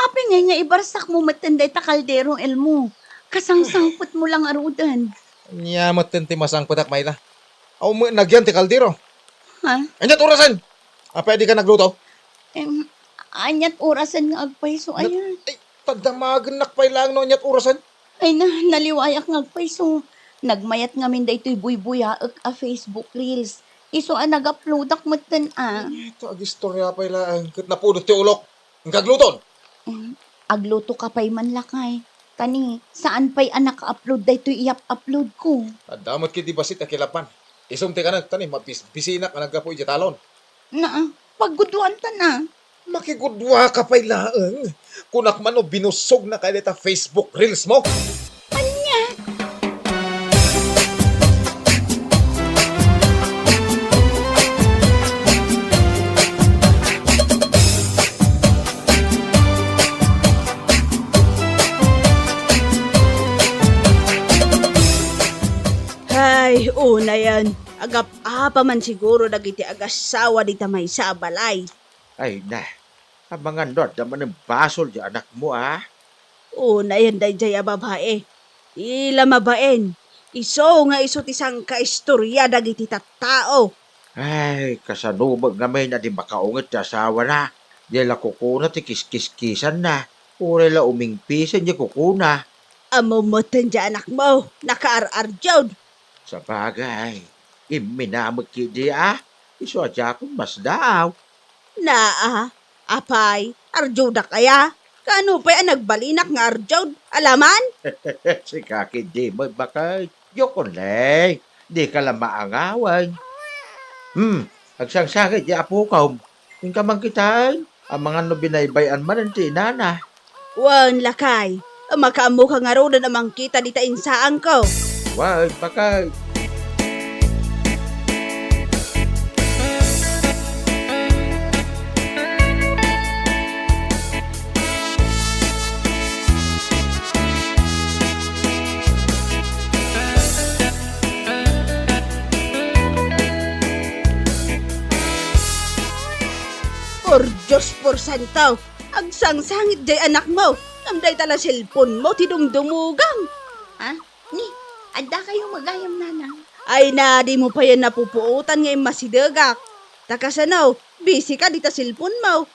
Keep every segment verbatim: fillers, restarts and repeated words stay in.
Apay ngay nga ibarsakmo metten dayta kaldero, Elmo? Kasangsangpetmo la ngaruden. Ania metten ti masangpetak, Mayla? Awan met nagyan ti kaldero. Ha? Aniat orasen? Apay a dika nagluto? Em, aniat orasen nga agpayso, aya? Ay, ta damagennak pay laeng no aniat orasen. Ay na, naliwayak nga agpayso. Nagmayat ngamin daytoy buybuyaek a Facebook Reels. Isu a nag-uploadak metten a. Ay, ta agistorya pay laeng ket napudot ti ulok. Inka agluton. Mm, aglutoka pay man, lakay. Ta ni, saan pay a naka-upload daytoy iyap-uploadko. Adda met ketdi bassit a kilapan. Isum ti kanek, ta ni, mabis-, bisinak a naggapu idiay talon. Naa, pagguduanta na. Makiguduaka pay laeng. Kunak man no binussogna kay dayta Facebook Reels mo. Ania? Hay, unayen, agap-apa man siguro dagiti agassawa dita maysa a balay. Ay na, amangan no adda manen basol ti anakmo, a? Unayen daydiay a babai. Ti la mabain, isu nga isu ti sangkaistorya dagiti tattao. Ay, kasano met ngamin a di makaunget ti asawana? Di la kukuna ti kiskiskisanna. Uray la umingpisen ti kukuna. Ammom metten ti anakmo, nakaar-ardiod. Sabagay, imminamek ketdi a, isu a diakon masdaaw. Naa, apay, ardiodak aya? Kaano pay a nagbalinak nga ardiod? Alaman? Sika ketdi met, baket. Joke only. Dika la maangawan. Hmm, agsangsangit ti apokom. Inka man kitaen, amangan no binaybay-an manen ti inana. Wen, lakay, makaammoka ngaruden a mangkita dita insaanko. Wen, baket. Por Dios, por santo! Agsangsangit diay anakmo, ngem dayta la cellphone-mo ti dumdumugam. Ha? Ni, adda kayo magayam, nanang? Ay na, dimo payen napupuotan nga immasidegak. Ta kasano, busy ka dita cellphone-mo.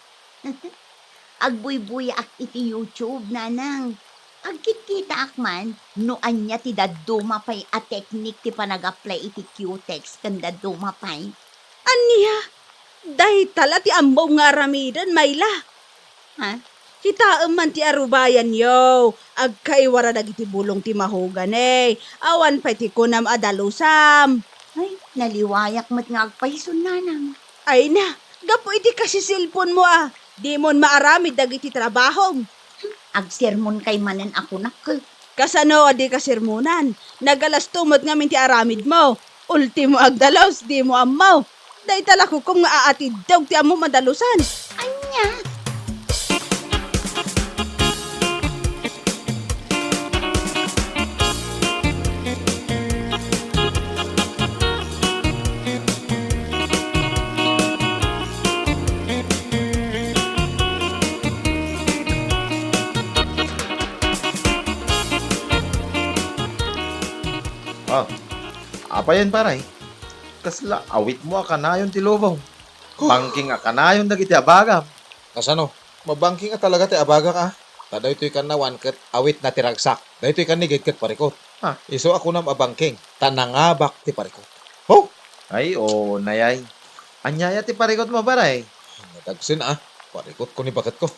Agbuybuyaak iti YouTube, nanang. Agkitkitaak man no ania ti dadduma pay a teknik ti panag-apply iti cutex ken dadduma pay. Ania? Dayta la ti ammom nga aramiden, Mayla. Ha? Kitaem man ti arubayanyo. Agkaiwara dagiti bulong ti mahogani. Awan pay ti kunam a dalusam. Ay, naliwayak met nga agpayson, nanang. Ay na, gapu iti kasiselponmo a, dimon maaramid dagiti trabahom. Agsermonkay manen a kunak. Kasano a dika sermonan? Nagalasto met ngamin ti aramidmo. Ultimo agdalus, dimo ammo. Dayta la kukum nga aatiddog ti ammom a dalusan. Ania? Ah, apayen, pare? Kasla awitmo a kanayon ti lubong. Huh. Bangking a kanayon dagiti abagam. Kasano? Mabangking a talaga ti abagak, a? Ta daytoy kannawan ket awitna ti ragsak. Daytoy kannigid ket parikut. Ah. Isu a kunam a bangking, ta nangabak ti parikut. Ho! Ay, o, nayay. Aniaya ti parikutmo, pare? Nadagsen, a. Parikutko ni baketko.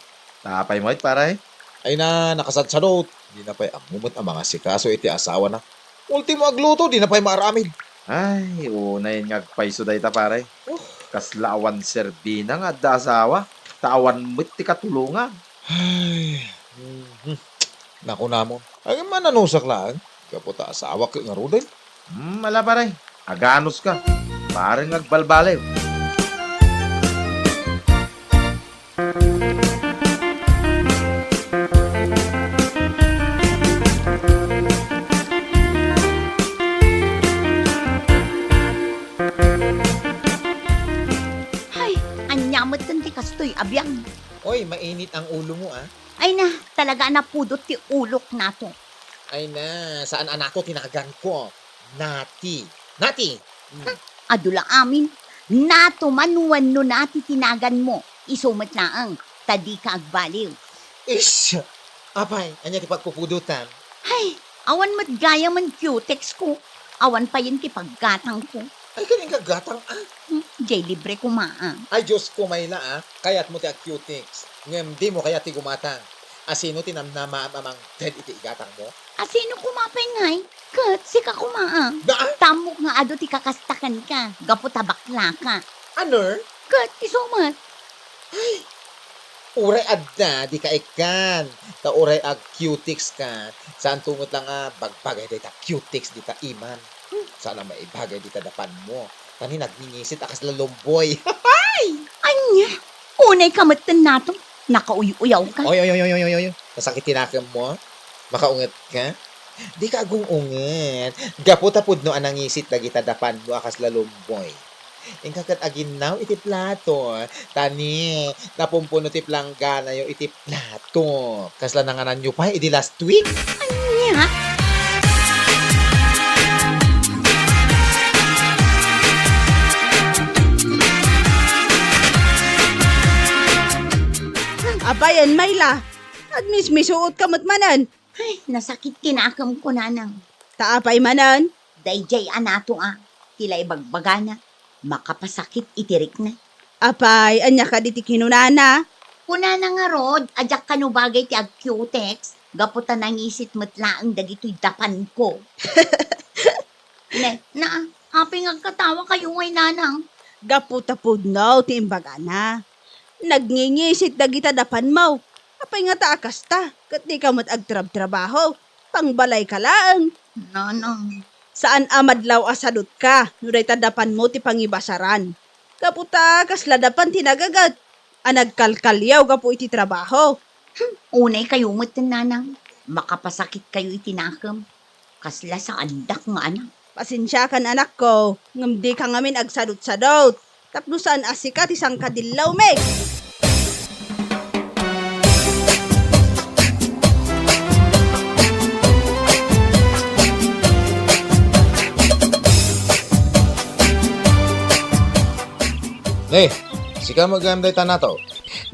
Apay met, pare? Ay na, nakasadsadot. Dina pay ammo met a mangasikaso iti asawana. Ultimo agluto, dina pay maaramid. Ay, unayen nga agpayso dayta, pare. Oh. Kasla awan serbina nga adda asawa, ta awan met ti katulongan. Ay, mhm. Nakunamon. Ay, mananusak laeng. Gapu ta asawak ket ngaruden. Hmm, ala, pare. Aganuska. Pare nga agbalbaliw. Hay, ania met ti kastoy a biag? Oy, mainit ang ulo mo, ah. Ay na, talaga a napudot ti ulok nato. Ay na, saan a nato ti naganko? Nati. Nati! Hmm. Adu la amin. Nato man wenno Nati ti naganmo. Isu met laeng, ta dika agbaliw. Ish! Apay, ania ti pagpupudotam? Hay, awan met gayamen cutex ko. Awan payen ti paggatangko. Ay, ken inka gatang, ah? Hmm, jay libre koma, ah. Ay, Diyos ko, Mayla, ah. Kayatmo ti ag-cutex. Ngem dimo kayat ti gumatang. Asino ti namnamaam a mangted iti igatangmo? Asino koma pay ngay? Ket sika koma, ah. Da, ah? Tammok nga adu ti kakasta kenka, gapu ta baklaka. Ano? Ket isu met. Ay, uray adda, dika ikkan. Ta uray ag-cutex ka, saanto met la nga bagbagay dayta cutex dita iman. Hmm. Saan a maibagay dita dapanmo. Ta ni nagngingisit a kasla lumboy. Ania? Unayka metten nato. Nakauy-uyawka. Oy, oy, oy, oy, oy, oy. Nasakit ti nakemmo? Makaungetka? Dika agung-unget. Gapu ta pudno a nangisit dagita dapanmo a kasla lumboy. Inka ket aginnaw iti plato. Ta ni, napumpuno ti plangganayo iti plato. Kasla nangananyo pay idi last week? Ania? Apay, Mayla, agmismisuotka met manen. Ay, nasakit ti nakemko, nanang. Ta apay manen? Daydiay a nato a, ti la ibagbagana, makapasakit iti rikna. Apay, ania kadi ti kinunana? Kunana ngarud a diak kano bagay ti ag-cutex, gapu ta nangisit met laeng dagitoy dapanko. Ne, na, apay nga agkatawakayo ngay, nanang? Gapu ta pudno ti imbagana. Nagngingisit dagita dapanmo. Apay ngata a kasta, ket dika met agtrabtrabaho? Pangbalayka laeng. Nanang. Saan a madlaw a sadutka no dayta dapanmo ti pangibasaran. Gapu ta kasla dapan ti nagaget a nagkalkaliaw gapu iti trabaho. Hmm, unaykayo met, nanang. Makapasakitkayo iti nakem. Kasla saandak nga anak. Pasensiakan, anakko, ngem dika ngamin agsadutsadut. Tapno saan a sika ti sangkadillawmi. Ne, sika met gayam dayta nato.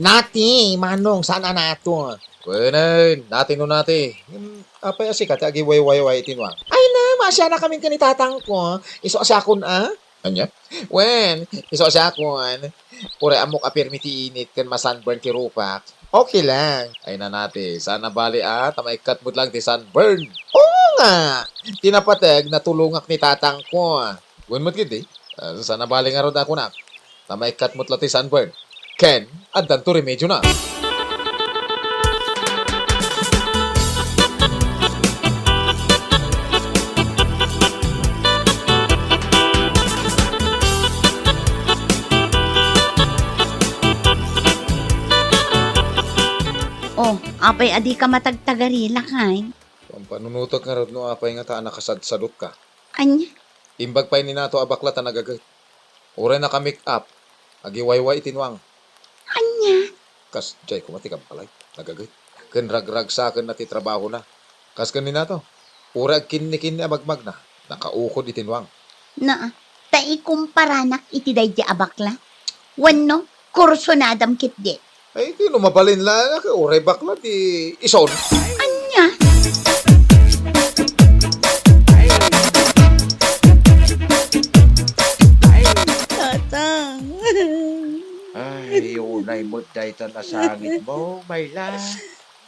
Nati, manong, saan a nato? Wen, nati no nati. Hmm, apay a sika ti agiwaywayway iti nuang? Ay na, masianakamin ken ni tatangko. Isu a siakon a? Ania? Wen, isu a siakon. Uray ammok a pirmi ti init ken ma-sunburn ti rupak, okay lang. Ay na nati, saan a bali a, ta maikkat met lang ti sunburn. Oo nga! Ti napateg, natulongak ni tatangko. Wen met ketdi, ah, saan a bali ngarud a kunak. Ta maikkat met la ti sunburn. Ken, addanto remediona. Oh, apay a dika matagtagarila, kay? Pampanunotek ngarud no apay ngata a nakasadsadutka. Ania? Imbag pay ni Nato a bakla ta nagaget. Uray naka-make-up, agiwayway iti nuang. Ania? Kasdiay koma ti kabbalay, nagaget. Ken ragragsakenna ti trabahona. Kas ken ni Nato, uray agkinnikinni a magmagna, nakaukod iti nuang. Naa, ta ikumparanak iti daydi a bakla? Wenno, kursunadam ketdi? Ay, iti no mabalin laeng a ket uray bakla ti ison. Ania? Tatang. Ay, unay met dayta nasangitmo, Mayla.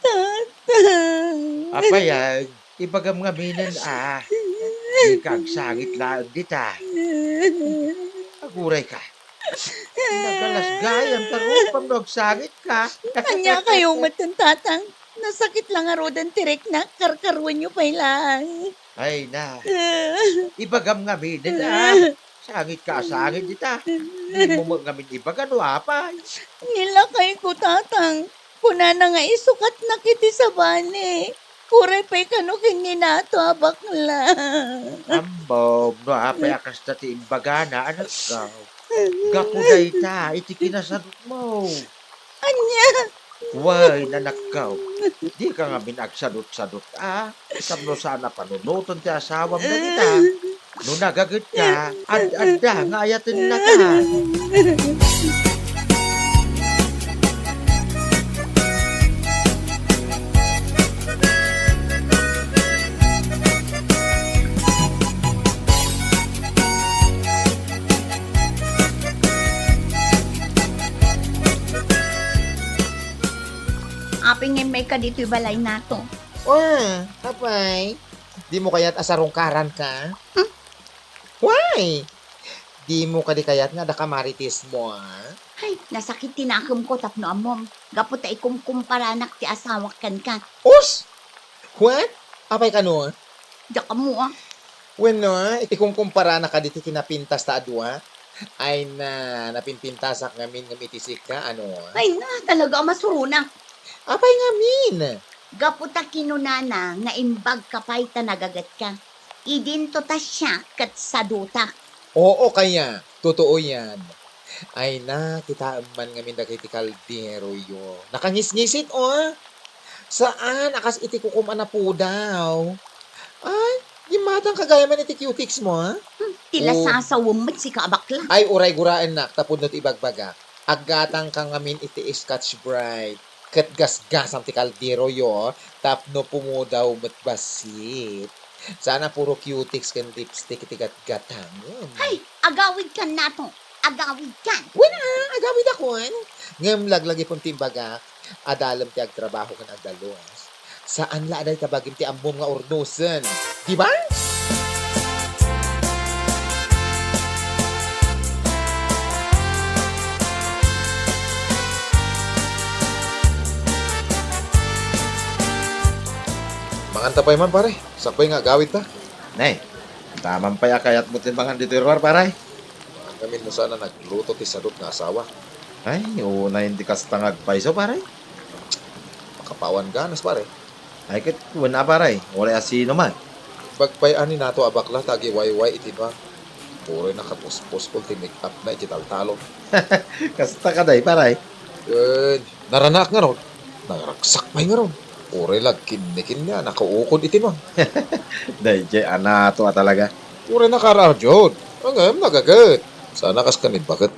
Tatang. Apay, ah, ibagam ngaminen, ah. Dika agsangit laeng dita. Agurayka. Nagalas gayam ta rupam no agsangitka. Ania kayo met, Tatang? Nasakit la ngaruden ti rikna, karkaruenyo pay laeng. Ay na. Ibagam ngaminen, ah. Sangitka a sangit dita. Dimo met ngamin ibaga no apay. Ni lakayko, Tatang. Kunana nga isukatnak iti sabali. Uray pay kano ken ni Nato a bakla. Ammom no apay a kasta ti imbagana, anakko. Gapu dayta iti kinasadutmo. Ania? Wen, anakko, dika ngamin agsadutsadut, a? Tapno saan a panunoten ti asawam dagita. No nagagetka, ad-adda nga ayatennaka. Apay nga immayka ditoy balaynato? Ah, apay, dimo kayat a sarungkaranka? Hmm? Why? Dimo kadi kayat nga adda kamaritismo, a? Ay, nasakit ti nakemko tapno ammom. Gapu ta ikumkumparanak ti asawak kenka. Us! What? Apay kano? Diak ammo, a. Wenno, ikumkumparanak kadi ti kinapintas ta a dua? Ay na, napinpintasak ngamin ngem iti sika, ano? Ay na, talaga a masuronak. Apay ngamin? Gapu ta kinunana nga imbagka pay ta nagagetka. Idinto ta siak ket sadutak. Oo, kaya. Totoo yan. Ay na, kitaem man ngamin dagiti kalderoyo. Nakangisngisit, o. Saan a kas iti kukom a napudaw. Ay, gimmatangka gayam iti cutex mo, a? Hmm, ti lasasawem met sika a bakla. Ay, uray guraennak, tapno ti ibagbagak. Aggatangka ngamin iti Scotch Brite. Ket gasgasam ti kalderoyo, tapno pumudaw met bassit. Saan a puro cutex ken lipstick iti gatgatangem. Hay, agawidkan nato. Agawidkan. Wen a, agawidakon. Ngem laglagipon ti imbagak, adalem ti agtrabaho ken agdalus. Saan la a dayta bagim ti ammom nga urnosen. Di ba? Manganta pay man, pare. Sakbay nga agawidta. Nay, anta man pay a kayatmo ti mangan ditoy ruar, pare? Mangan ngamin no saan a nagluto ti sadut nga asawa. Ay, unay ti kasta nga agpayso, pare. Makapawan ganas, pare. Ay, ket wen a, pare, uray a sino man. Imbag pay a ni Nato a bakla ta agiwayway iti nuang. Uray nakapuspos ti make-up na iti taltalon. Kasta kadi, pare. Wen, naranak ngarud. Naragsak pay ngarud. Uray la agkinnikinni a nakaukod iti nuang. Daydiay a Nato a talaga. Uray nakaararjud. Ngem nagaget. Saan a kas ken imbagak.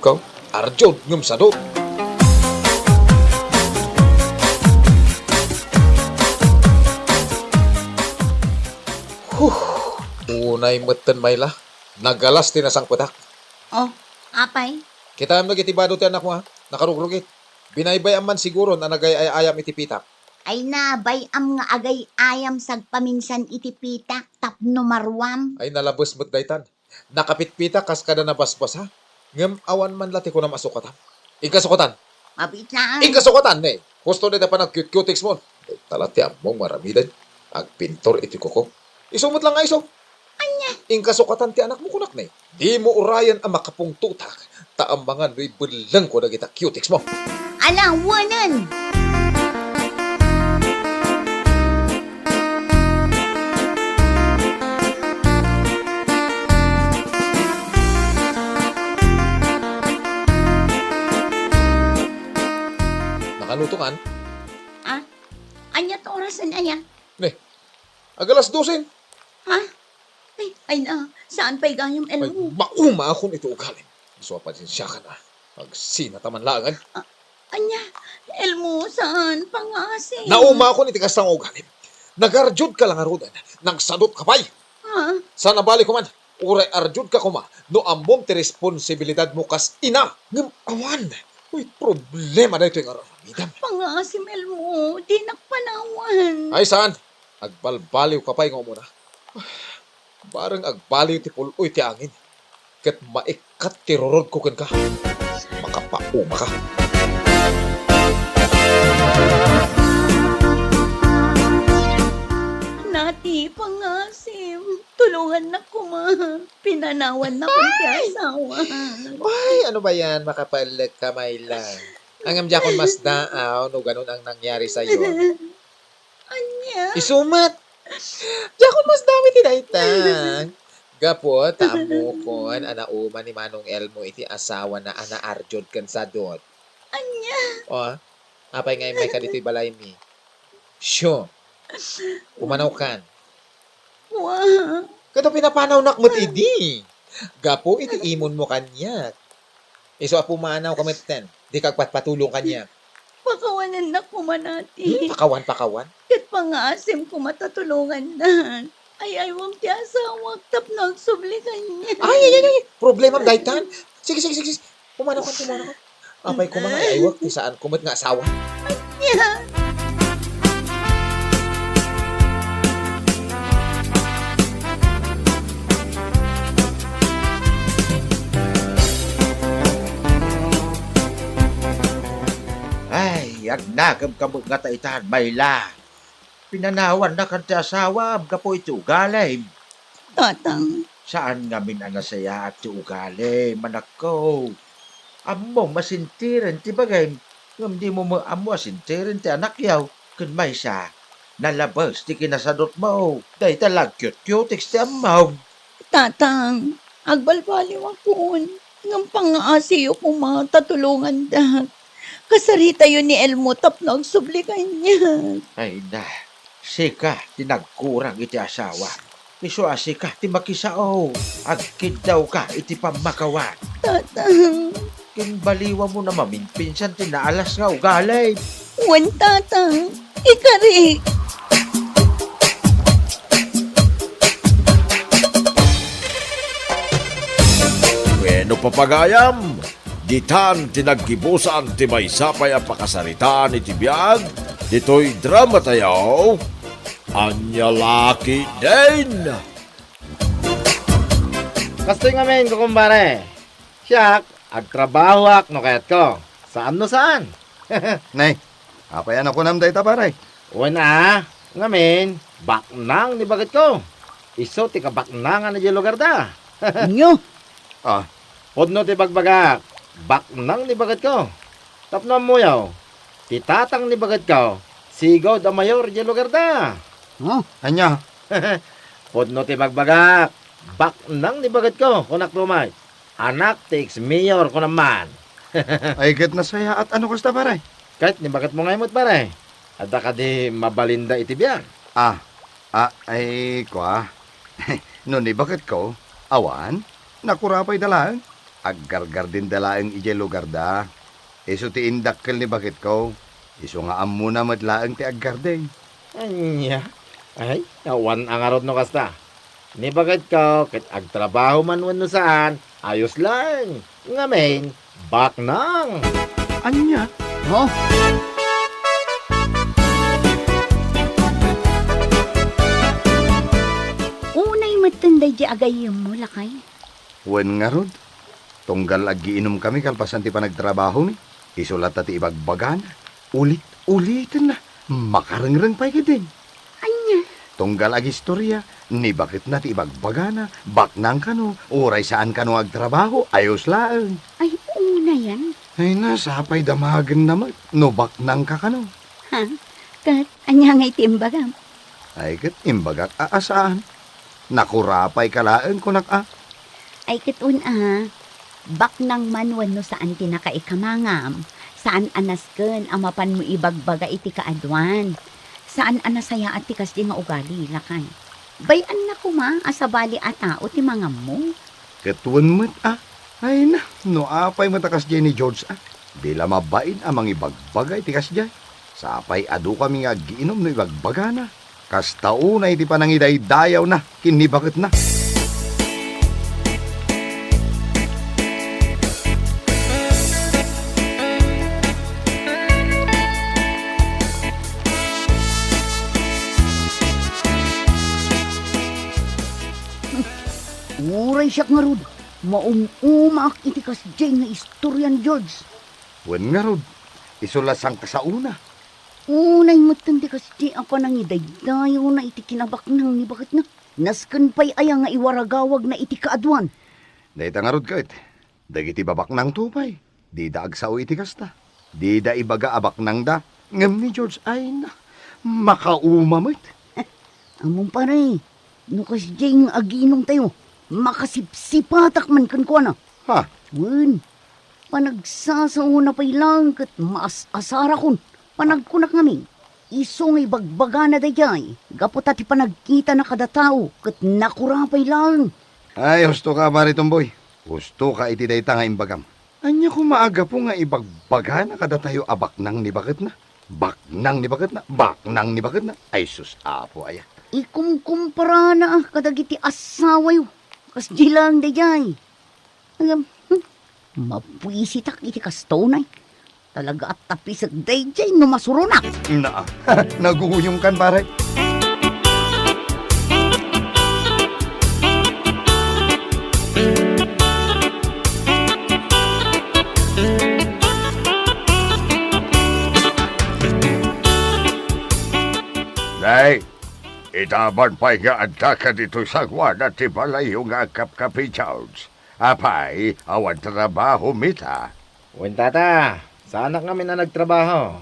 Arjud ngem sadut. Huh. Unay metten mayla. Nagalas ti nasangpetak. Oh, apay? Kitaem dagiti bado ti anakmo, a? Nakarugrugit. Binaybay-am man siguron a nagay-ay-ayam iti pitak. Ay na, bay-am nga agay-ayam sagpaminsan iti pitak tapno maruam. Ay, nalabes met daytan. Nakapitpitak kas kada nabasbasa, ngem awan man la ti kunam a sukatam. Inka sukatan? Mabiit laeng. Inka sukatan, ne? Husto dayta panagcute-cutex mo. Dayta la ti ammom nga aramiden. Agpintor iti kuko. Isu met la nga isu. Ania? Inka sukatan ti anakmo, kunak, ne? Dimo urayen a makapungtotak, ta amangan no ibellengko dagita cutex mo. Ala, wanen! Nakaluto kan? Ah? Ania ti orasen aya? Ne, agalas dosen. Ha? Ay, ay na, saan pay gayam, Elmo? Ay, maumakon iti ugalim. Isu a pasensiakan, a. Agsinata man laengen. Ah, ania, Elmo, saan, pangasim. Naumakon iti kasta nga ugalim. Nagarjudka la ngaruden, nagsadutka pay. Ha? Saan a bali koman, uray arjudka koma, no ammom ti responsibilidadmo kas ina, ngem awan. Uy, problema daytoy nga aramidem. Pangasim, Elmo, dinak panawan. Ay, saan? Agbalbaliwka pay nga umuna. Bareng agbaliw ti pul-oy ti angin, ket maikkat ti rurodko kenka. Makapaumaka. Nati, pangasim, tulongannak koma. Pinanawannak ti asawa. Ay, ano ba yan? Makapaellek ka, Myla. Ngem diakon masdaaw no ganun ang nangyari sa'yo. Ania? Isu met. Diakon masdaaw iti dayta. Gapu ta ammokon a nauman ni Manong Elmo iti asawana a naarjud ken sadut. Ania? O, Apay nga immayka ditoy balaymi? Sure. Pumanawkan. Wa. Ket no pinapanawnak met idi, gapu iti imunmo kaniak. Isu a pumanawka metten, dika agpatpatulong kaniak. Pakawanennak koma nati. Hmm, pakawan, pakawan. Ket pangngaasim koma ta tulongannak. Ay-aywam ti asawak tapno agsubli kaniak. Ay, ay, ay, ay. Problemam daytan. Sige, sige, sige, sige. Pumanawkan, pumanawkan. Apay koma nga ay-aywak ti saanko met nga asawa. Ania? Ay, agnakemka met ngata itan, Mayla. Pinanawannakan ti asawam gapu iti ugalim. Tatang. Saan ngamin a nasayaat ti ugalim, anakko. Ammom a sentiren ti bagim, ngem dimo met ammo a sentiren ti anakyo. Ken maysa, nalabes ti kinasadutmo. Dayta la agkyutkyutex ti ammom. Tatang, agbalbaliwakon, ngem pangngaasiyo koma ta tulongandak. Kasaritayo ni Elmo tapno agsubli kaniak. Ay na, sika ti nagkurang iti asawa. Isu a sika ti makisao. Agkiddawka iti pammakawan. Tatang. Ginbaliwamon a maminpinsan ti naalas nga ugalim. Wen, Tatang. Ikari. Wenno, papagayam, ditan ti naggibusan ti maysa pay a pakasaritaan iti biag ditoy dramatayo, Ania La Ketdin. Kastoy ngamin, kukumpare. Siak, agtrabahoak no kayatko. Saan no saan. Nay, apay a nakunam dayta, pare? Wen a, ngamin, baknang ni baketko. Isu ti kabaknangan idiay lugarda. Inyo? Ah. Pudno ti bagbagak, baknang ni baketko. Tapno ammoyo, ti tatang ni baketko, sigud a mayor idiay lugarda. Oh? Ania? Pudno ti bagbagak, baknang ni baketko, kunak pay. Anak ti ex-mayor, kunam man. Ay, ket nasayaat a no kasta, pare. Ket ni baketmo ngay met, pare? Adda kadi mabalinda iti biag? Ah, ah, ay, kua. No ni baketko, awan, nakurapayda laeng. Aggargardenda laeng idiay lugarda. Isu ti indakkel ni baketko. Isu nga ammona met laeng ti aggarden. Ania? Ay, awan a ngarud no kasta. Ni baketko, ket agtrabaho man wenno saan, ayos laeng. Ngamin, baknang. Ania? Oh? Unay metten daydi agayyemmo, lakay. Wen ngarud, tunggal aggiinumkami kalpasan ti panagtrabahomi, isu latta ti ibagbagana. Ulit-ulitenna. Makarengreng pay ketdin. Ania? Tunggal agistoria, ni baketna ti ibagbagana, baknang kano, uray saan kano nga agtrabaho, ayos laeng. Ay, unayan. Ay na, sapay damagenna met, no baknangka kano. Ha? Ket, ania ngay ti imbagam? Ay, ket imbagak a, a saan. Nakurapayka laeng, kunak a. Ay, ket wen a, baknang man wenno saan ti nakaikamangam, saan a nasken a mapanmo ibagbaga iti kaaduan. Saan a nasayaat ti kasdi nga ugali, lakay. Bay-anna koma a sabali a tao ti mangammo. Ket wen met a. Ay na, no apay met a kasdiay ni George a. Di la mabain a mangibagbaga iti kasdiay. Sapay adu kami nga aggiinum no ibagbagana. Kasta unay ti panangidaydayawna ken ni baketna. Uray siak ngarud, maum-umaak iti kasdiay nga istorian, George. Wen ngarud, isu la sangkasaona. Unay metten ti kasdi a panangidaydayawna iti kinabaknang ni baketna. Nasken pay aya nga iwaragawagna iti kaaduan? Dayta ngarud ket, dagiti babaknangto pay, dida agsao iti kasta. Dida ibaga a baknangda, ngem ni George, ay na, makauma met. Ammom, pare, no kasdiay nga aginumtayo, makasipsipatak man kenkuana. Ha? Wen, panagsasaona pay laeng ket maas-asarakon. Panagkunak ngamin, isu nga ibagbagana daydiay, gapu ta ti panagkitana kada tao ket nakurapay laeng. Ay, husto ka, Pare Tomboy. Husto ka iti dayta nga imbagam. Ania koma a gapu nga ibagbagana kadatayo a baknang ni baketna? Baknang ni baketna? Baknang ni baketna? Ay sus, Apo aya. Ikumkumparana kadagiti asawayo. Kasdi laeng daydiay. Ngem, hmm, mabuisitak iti kasto, nay. Talaga a tapisek daydiay no masuronak. Naa, naguyongkan, pare. Nay, itaman pay nga addaka ditoy sangoanan ti balayyo nga agkapkapi, George. Apay, awan trabaho, mita? Wen, tata, saanak ngamin a nagtrabaho.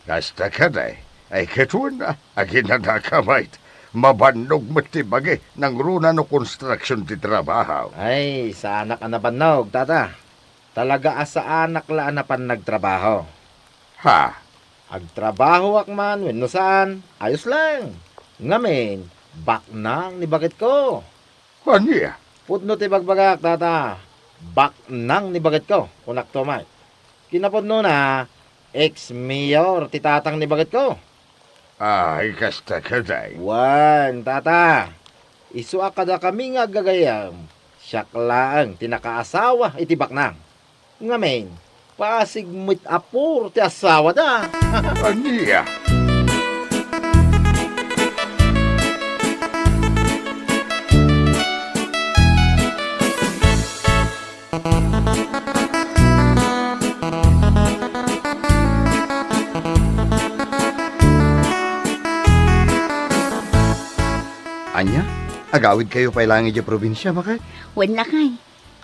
Kasta kadi, ay ket wen, aginanaka met. Mabannog met ti bagi, nangruna no konstruksion ti trabaho. Ay, saanak a nabannog, tata. Talaga a saanak la a napan nagtrabaho. Ha? Agtrabahoak man wenno saan, ayos lang. Ngamin, baknang ni baketko. Ania? Pudno ti bagbagak, tata. Baknang ni baketko, kunakto met. Kinapudnona, ex-mayor ti tatang ni baketko. Ay, kasta kadi. Wen, tata. Isu a kadakami nga aggagayyem, siak laeng ti nakaasawa iti baknang. Ngamin, pasig met a puro ti asawada. Ania? Ania? Agawidkayo pay laeng idiay probinsia, baket? Wen, lakay.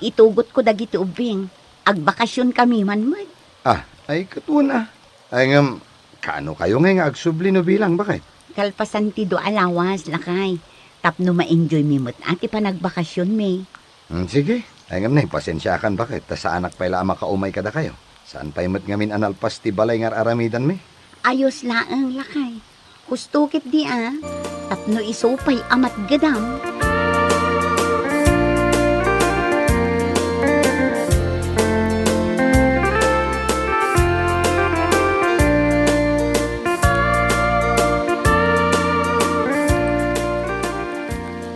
Itugotko dagiti ubbing. Agbakasionkami man met. Ah, ay, ket wen a. Ay, ngem, kaano kayo ngay nga agsubli no bilang, baket? Kalpasan ti dua a lawas, lakay. Tapno ma-enjoymi met a ti panagbakasionmi. Hmm, sige. Ay, ngem nay, pasensiakan, baket, ta saanak pay la a makaumay kadakayo. Saan pay met ngamin a nalpas ti balay nga ar-aramidanmi. Ayos laeng, lakay. Husto ketdi a, tapno isu pay a matgedam.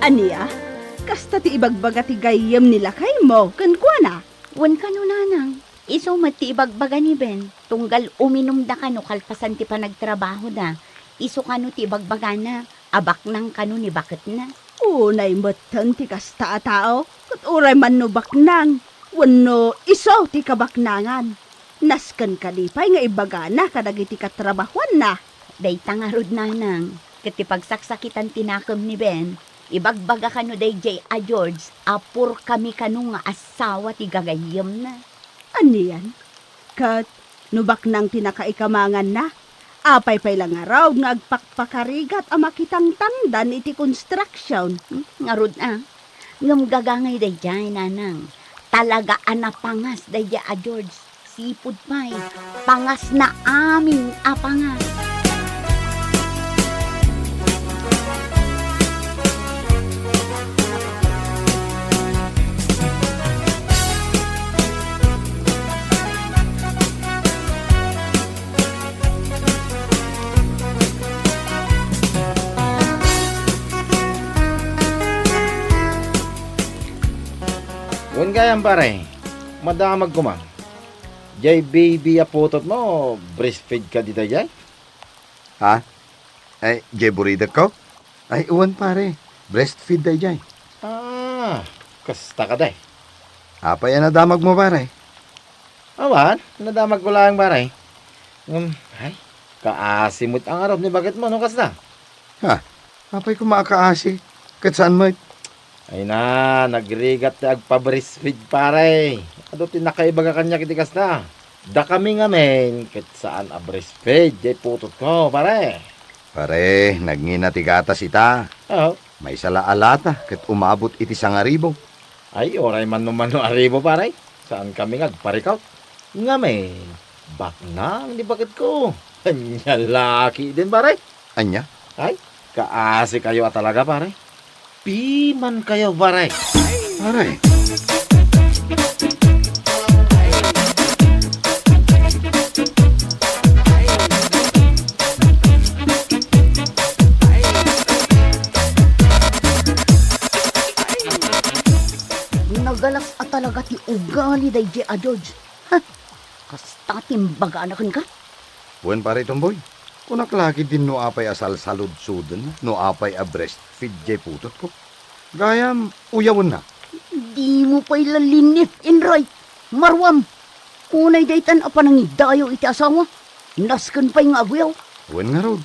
Ania? Kasta ti ibagbaga ti gayyem ni lakaymo kenkuana? Wen kano, nanang. Isu met ti ibagbaga ni Ben, tunggal uminumda kano kalpasan ti panagtrabahoda. Isu kano ti ibagbagana a baknang kano ni baketna. Unay metten ti kasta a tao, ket uray man no baknang wenno isu ti kabaknangan, nasken kadi pay nga ibagana kadagiti katrabahuanna. Dayta ngarud, nanang, ket ti pagsaksakitan ti nakem ni Ben, ibagbaga kano daydiay a George a purkami kano nga asawa ti gagayyemna. Anian? Ket no baknang ti nakaikamanganna, apay pay la ngarud nga agpakpakarigat a makitangtangdan iti construction? Hmm, ngarud a. Ngem gagangay daydiay, nanang. Talaga a napangas daydiay a George. Sipud pay, pangasna amin a pangas. Wen gayam, pare, madamag koma. Jay baby a putotmo, breastfeed kadi dayjay? Ha? Ay, jay buridekko? Ay, wen, pare. Breastfeed dayjay. Ah, kasta kadi. Apay a nadamagmo, pare? Awan, nadamagko laeng, pare. Ngem, ay, kaasi met a ngarud ni baketmo no kasta. Ha? Apay koma a kaasi? Ket saan met? Ay na, nagrigat ti agpa-breastfeed, pare. Adu ti nakaibaga kaniak iti kasta. Dakami ngamin, ket saan a breastfeed, jay putotko, pare. Pare, nagngina ti gatas ita. Oo. Maysa la a lata ket umabot iti sangaribu. Ay, uray man no mano a ribu, pare. Saan kami nga agparikaw. Ngamin, baknang ni baketko. Ania la ketdin, pare? Ania? Ay, kaasikayo a talaga, pare. Pimankayo, pare. Pare. Nagalas a talaga ti ugali daydiay a George. Ha? Kasta ti imbagana kenka? Wen, pare Tomboy, kunak la ketdin no apay a salsaludsoden, no apay a breastfeed diay putotko. Gayam, uyawenna. Dimo pay la linip, Inray. Maruam, unay daytan a panangidayaw iti asawa, nasken pay nga aguyaw. Wen ngarud,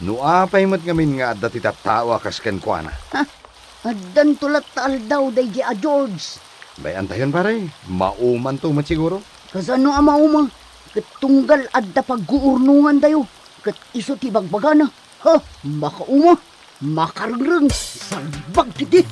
no apay met ngamin nga adda ti tattao a kas kenkuana. Ha? Addanto latta aldaw daydiay a George. Bay-antayon, pare. Maumanto met siguro. Kasano a mauma? Ket tunggal adda pagguurnongantayo, ket isu ti bagbagana. Ha? Makauma, makarengreng, salbag ketdi.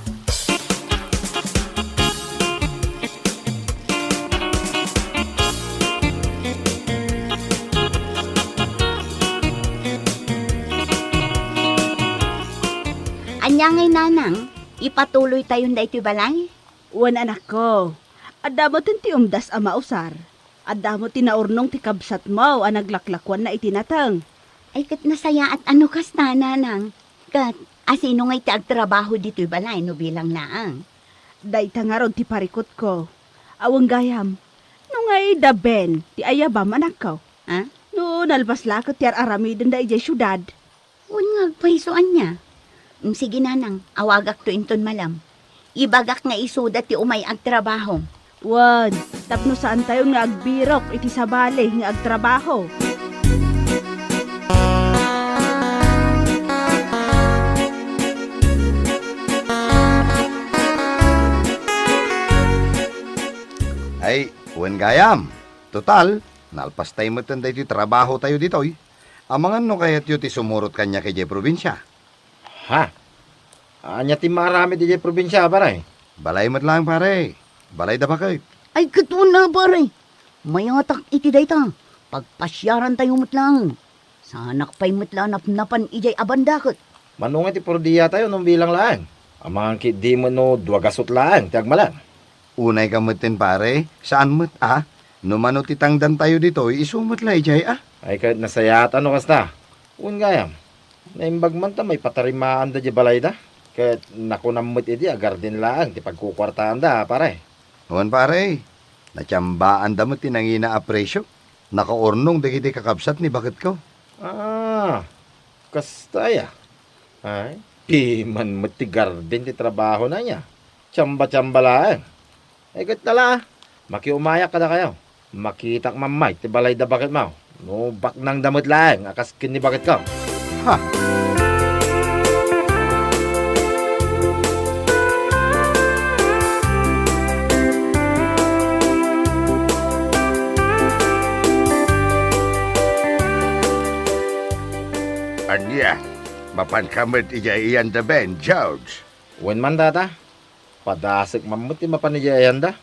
Ania ngay, nanang? Ipatuloytayon daytoy balay? Wen, anakko, adda metten ti umdas a mausar. Adda met ti naurnong ti kabsatmo a naglaklakuanna iti nateng. Ay, ket nasayaat a no kasta, nanang. Ket asino ngay ti agtrabaho ditoy balay no bilang laeng? Dayta ngarud ti parikutko. Awan gayam. No ngay da Ben ti ayabam, anakko? Ha? No nalpas la ket ti ar-aramidenda idiay siudad. Wen nga agpayso ania? Mm, sige, nanang, awagakto inton malam. Ibagak nga isuda ti umay agtrabaho. Wen, tapno saantayon nga agbirok iti sabali nga agtrabaho. Ay, wen gayam. Total, nalpastay metten daytoy trabahotayo ditoy. Amangan no kayatyo ti sumurot kaniak idiay probinsia? Ha? Ania ti maaramid idiay probinsia, pare? Balay met laeng, pare. Balay da baket. Ay, ket wen a, pare. Mayatak iti dayta. Pagpasiarantayo met laeng. Saanak pay met la a napnapan idiay a banda ket. Mano ngay ti purdiatayo no bilang laeng? Amangan ketdi met no dua gasut laeng ti agmalem. Unayka metten, pare, saan met a. No mano ti tangdantayo ditoy, isu met la idiay a. Ay, ket nasayaat a no kasta. Wen gayam, naimbag man ta maipatarimaanda diay balayda. Ket nakunam met idi a garden laeng ti pagkukuartaanda, pare. Wen, pare, natiambaanda met ti nangina a presio. Nakaurnong dagiti kakabsat ni baketko. Ah, kasta aya? Ay, piman met ti garden ti trabahona aya. Tiamba-tiamba laeng. Ay, ket tala, makiumayak kadakayo. Makitak mammay ti balay da baketmo. No baknangda met laeng a kas ken ni baketko. Ha? Ania? Mapanka met idiay iyanda, Ben, George? Wen man, Tata. Padasek man met ti mapan idiay iyanda.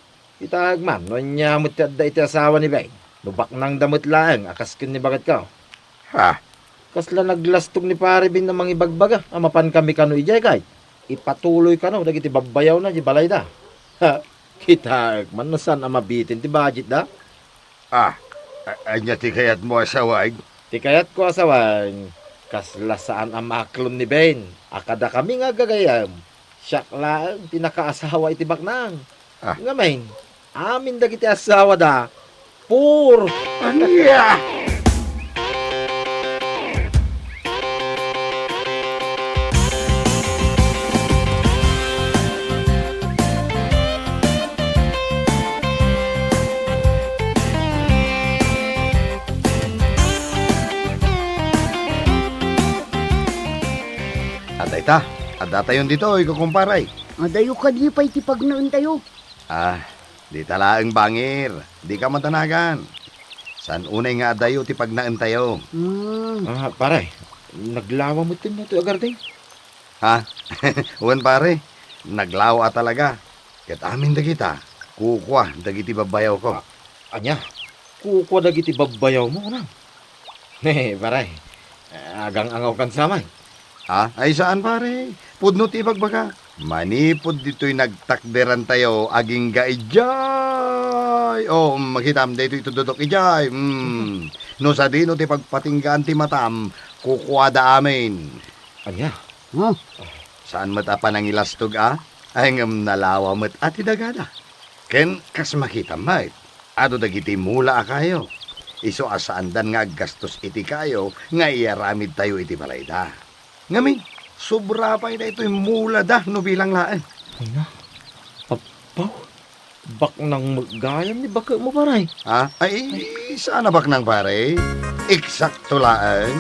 Itaek man no ania met ti adda iti asawa ni Ben. No baknangda met laeng a kas ken ni baketko. Ha? Kasla naglastog ni Pare Ben a mangibagbaga a mapankami kano idiay ket ipatuloy kano dagiti babbayawna idiay balayda. Ha? Kitaek man no saan a mabitin ti budgetda. Ah, a-, ania ti kayatmo a sawen? Ti kayatko a sawen, kasla saan a maaklon ni Ben a kadakami nga aggagayyem, siak laeng ti nakaasawa iti baknang. Ah. Ngamin, amin dagiti asawada, pur. Ania? Adda ita, addatayon ditoy, kukumpare. Adayo kadi pay ti pagnaentayo. Ah, dita laeng bangir. Dika madanagan. Saan unay nga adayo ti pagnaentayo. Hmm. Ah, pare, naglawa metten daytoy a garden? Ha? Wen, pare, naglawa a talaga. Ket amin dagita, kukua dagiti babbayawko. A-, ania? Kukua dagiti babbayawmo, kunam? He, pare. Agang-angawkan sa man. Ah, ay saan, pare. Pudno ti ibagbaga. Manipud ditoy nagtakderantayo, agingga idiay. Oh, makitam, daytoy itudodok idiay. Hmm. No sadino ti pagpatinggaan ti matam, kukuada amin. Ania? Huh? Saan met a panangilastog a? Ay, ngem nalawa met a ti dagada. Ken kas makitam met, adu dagiti mula a kayo. Isu a saandan nga aggastos iti kayo nga iyaramidtayo iti balayda. Ngamin, sobra pay daytoy mulada no bilang laeng. Ay na, Apo, baknang met gayam ni baketmo, pare. Ha? Ay, saan a baknang, pare. Eksakto laeng.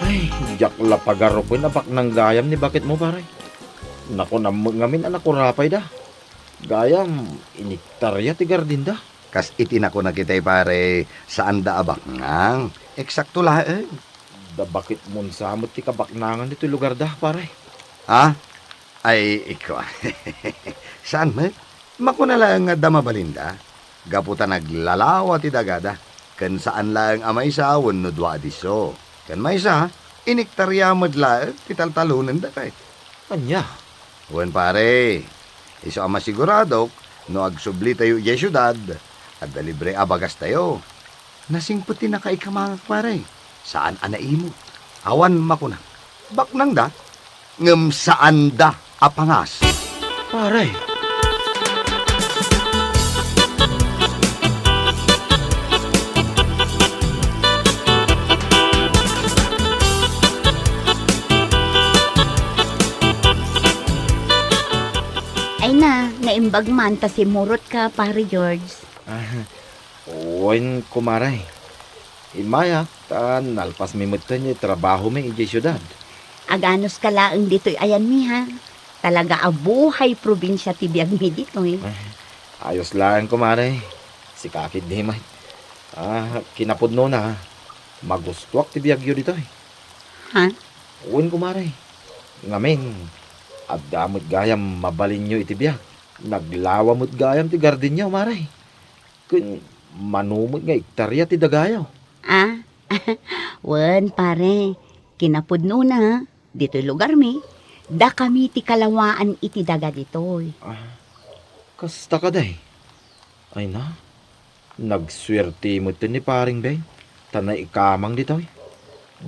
Ay, diak la pagarupen a baknang gayam ni baketmo, pare. Nakunam met ngamin a nakurapayda. Gayam, iniktarya ti gardinda. Kas iti nakunak itay, pare, saanda a baknang. Eksakto laeng. Da baketmon sa met ti kabaknangan ditoy lugarda, pare. Ha? Ay, ikua. Saan met? Makuna laeng nga adda mabalinda. Gapu ta naglalawa ti dagada. Ken saan laeng a maysa wenno dua a disso. Ken maysa, iniktarya met laeng ti taltalonenda kay. Ania? Wen, pare. Isu a masiguradok, no agsublitayo idiay siudad, adda libre a bagastayo. Nasingpet ti nakaikamangak, pare. Saan a naimut. Awan makuna. Baknangda, ngem saanda a pangas. Pare. Ay na, naimbag man ta simmurotka, Pare George. Ah, wen, kumare. Immayak ta nalpasmi metten ti trabahomi idiay siudad. Aganuska laeng ditoy ayanmi, ha? Talaga a buhay probinsia ti biagmi ditoy. Ah, ayos laeng, kumare. Sika ketdi met. Ah, kinapudnona, magustuak ti biagyo ditoy. Ha? Wen, kumare. Ngamin, adda met gayam mabalinyo iti biag. Naglawa met gayam ti gardinyo, mare. Ken mano met nga ektarya ti dagayo? Ah, wen, pare. Kinapudnona, ditoy lugarmi, dakami ti kalawaan iti daga ditoy. Ah, kasta kadi? Ay na, nagsuerte met ni Paring Ben, ta naikamang ditoy.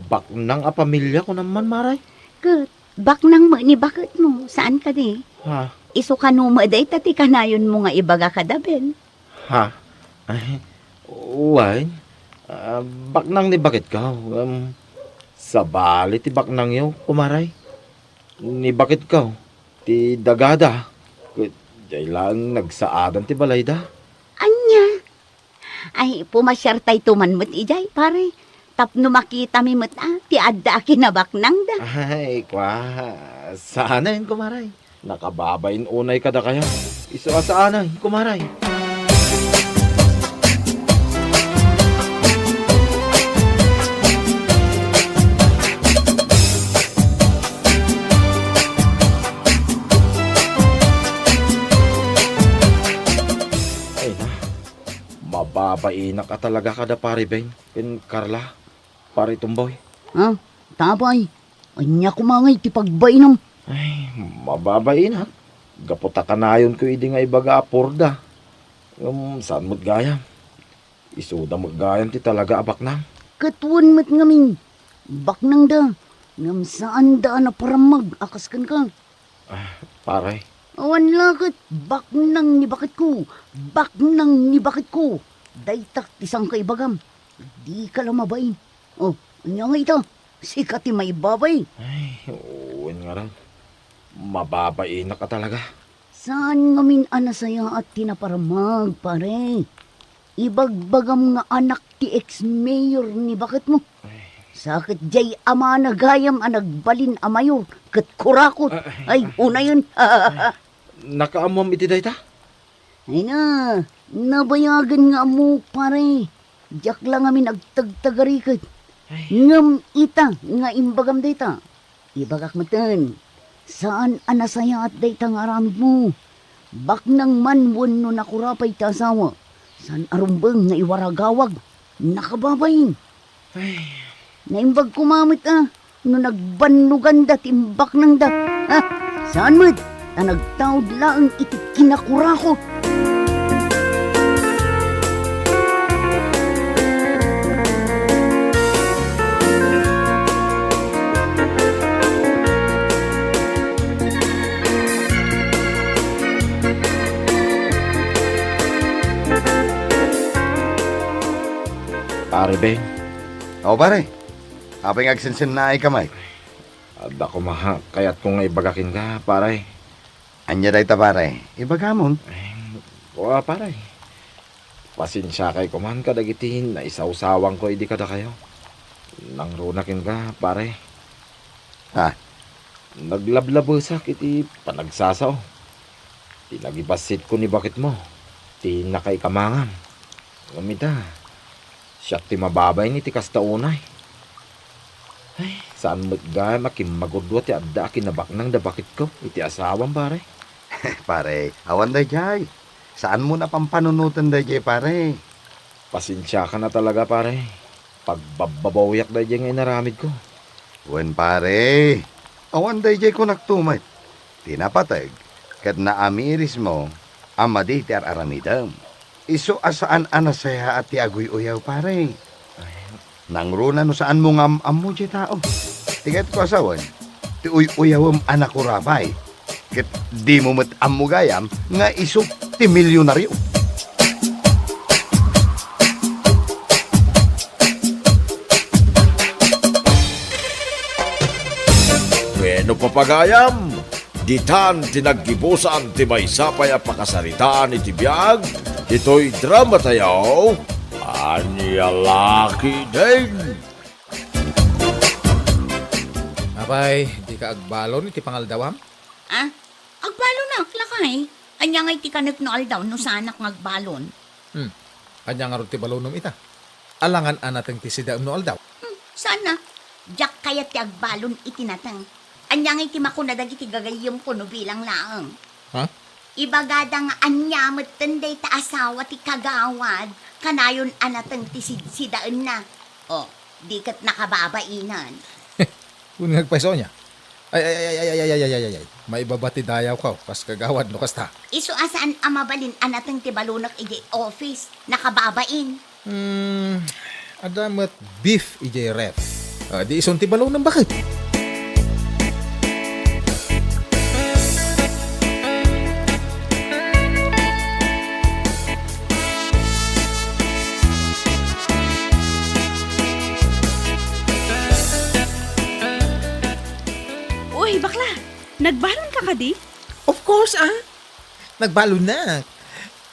Baknang a pamilia, kunam man, mare. Ket, baknang met ni baketmo, saan kadi? Ha? Isu kano met dayta ti kanayonmo nga ibaga kada Ben? Ha? Ay, wen, ah, baknang ni baketko, um, sabali ti baknangyo, kumare. Ni baketko, ti dagada, ket diay laeng nagsaadan ti balayda. Ania? Ay, pumasiartayto man met idiay, pare. Tapno makitami met a, ti adda a kinabaknangda. Ay, kua, saanen, kumare. Nakababain unay kadakayo. Isu a saanen, kumare. Ay na, mababainak a talaga kada Pare Ben ken Carla, Pare Tumboy. Ah, tabay. Ania koma ngay ti pagbainam? Ay, mababainak. Gapu ta kanayonko idi nga ibaga a purda. Ngem saan met gayam. Isuda met gayam ti talaga a baknang. Ket wen met ngamin, baknangda, ngem saanda a naparammag a kas kenka. Ah, pare. Awan la ket baknang ni baketko, baknang ni baketko. Dayta ti sangka ibagam. Dika la mabain. Oh, ania nga ita? Sika ti maibabain. Ay, wen ngarud. Mababainak a talaga. Saan ngamin a nasayaat ti naparammag, pare? Ibagbagam nga anak ti ex-mayor ni baketmo. Ay. Sa ket diay amana gayam a nagbalin a mayor ket kurakot. Ah, ay, ay, unayen. Ay, nakaammoam iti dayta? Ay na, nabayagen nga ammok, pare. Diak la ngamin agtagtagariket. Ay. Ngem ita nga imbagam dayta. Ibagak metten, saan a nasayaat dayta nga aramidmo. Baknang man wenno nakura pay ti asawa, saan a rumbeng nga iwaragawag, nakababain. Ay. Naimbag koma met a no nagbannoganda ti imbaknangda. Ha? Saan met ta nagtaud laeng iti kinakurako. Pare Ben. O, pare. Apay nga agsensennaayka met? Adda koma kayatko nga ibaga kenka, pare. Ania dayta, pare? Ibagamon. Ay, kua, pare. Pasensiakay koman kadagiti naisawsawanko idi kadakayo. Nangruna kenka, pare. Ha? Naglablabesak iti panagsasao. Ti nagibassitko ni baketmo, ti nakaikamangam. Ngem ita, siak ti mababain iti kasta unay. Ay, saan met gayam a kimmagudua ti adda a kinabaknang da baketko iti asawam, pare. Pare, awan daydiay. Saanmo a pampanunoten daydiay, pare. Pasensiakan a talaga, pare. Pagbabbabawiak daydiay nga inaramidko. Wen, pare, awan daydiay kunakto met. Ti napateg ket naamirismo a madi ti ar-aramidem. Isu a saan a nasayaat ti aguy-uyaw, pare. Ay. Nangruna no saanmo nga am-ammo diay tao. Ti kayatko a sawen, ti uy-uyawem a nakurapay. Ket dimo met ammo gayam nga isu ti milionario. Wenno, papagayam, ditan ti naggibusan ti maysa pay a pakasaritaan iti biag, ditoy drama tayo, Ania la ketdin. Apay, dika agbalon iti pangaldawam? Ah, agbalonak, lakay. Ania ngay ti kanek no aldaw no saanak nga agbalon? Hmm. Ania ngarud ti balonem ita? Alangan a nateng ti sidaem no aldaw? Hmm, saan a? Diak kayat ti agbalon iti nateng. Ania ngay ti makuna dagiti gagayyemko no bilang laeng? Ha? Ibagada nga ania metten dayta asawa ti kagawad, kanayon a nateng ti sidsidaenna. O, di ket nakababainan. Kun nga agpayso ania? Ay, ay, ay, ay, ay, ay, ay, ay, ay, ay. Maibaba ti dayawko, kas kagawad no kasta. Isu a saan a mabalin a nateng ti balonek idiay office, nakababain. Hmm, adda met beef idiay ref. Ah, di isun ti balonem baket. Uy, bakla! Nagbalon ka kadi? Of course, ah. Nagbalon na.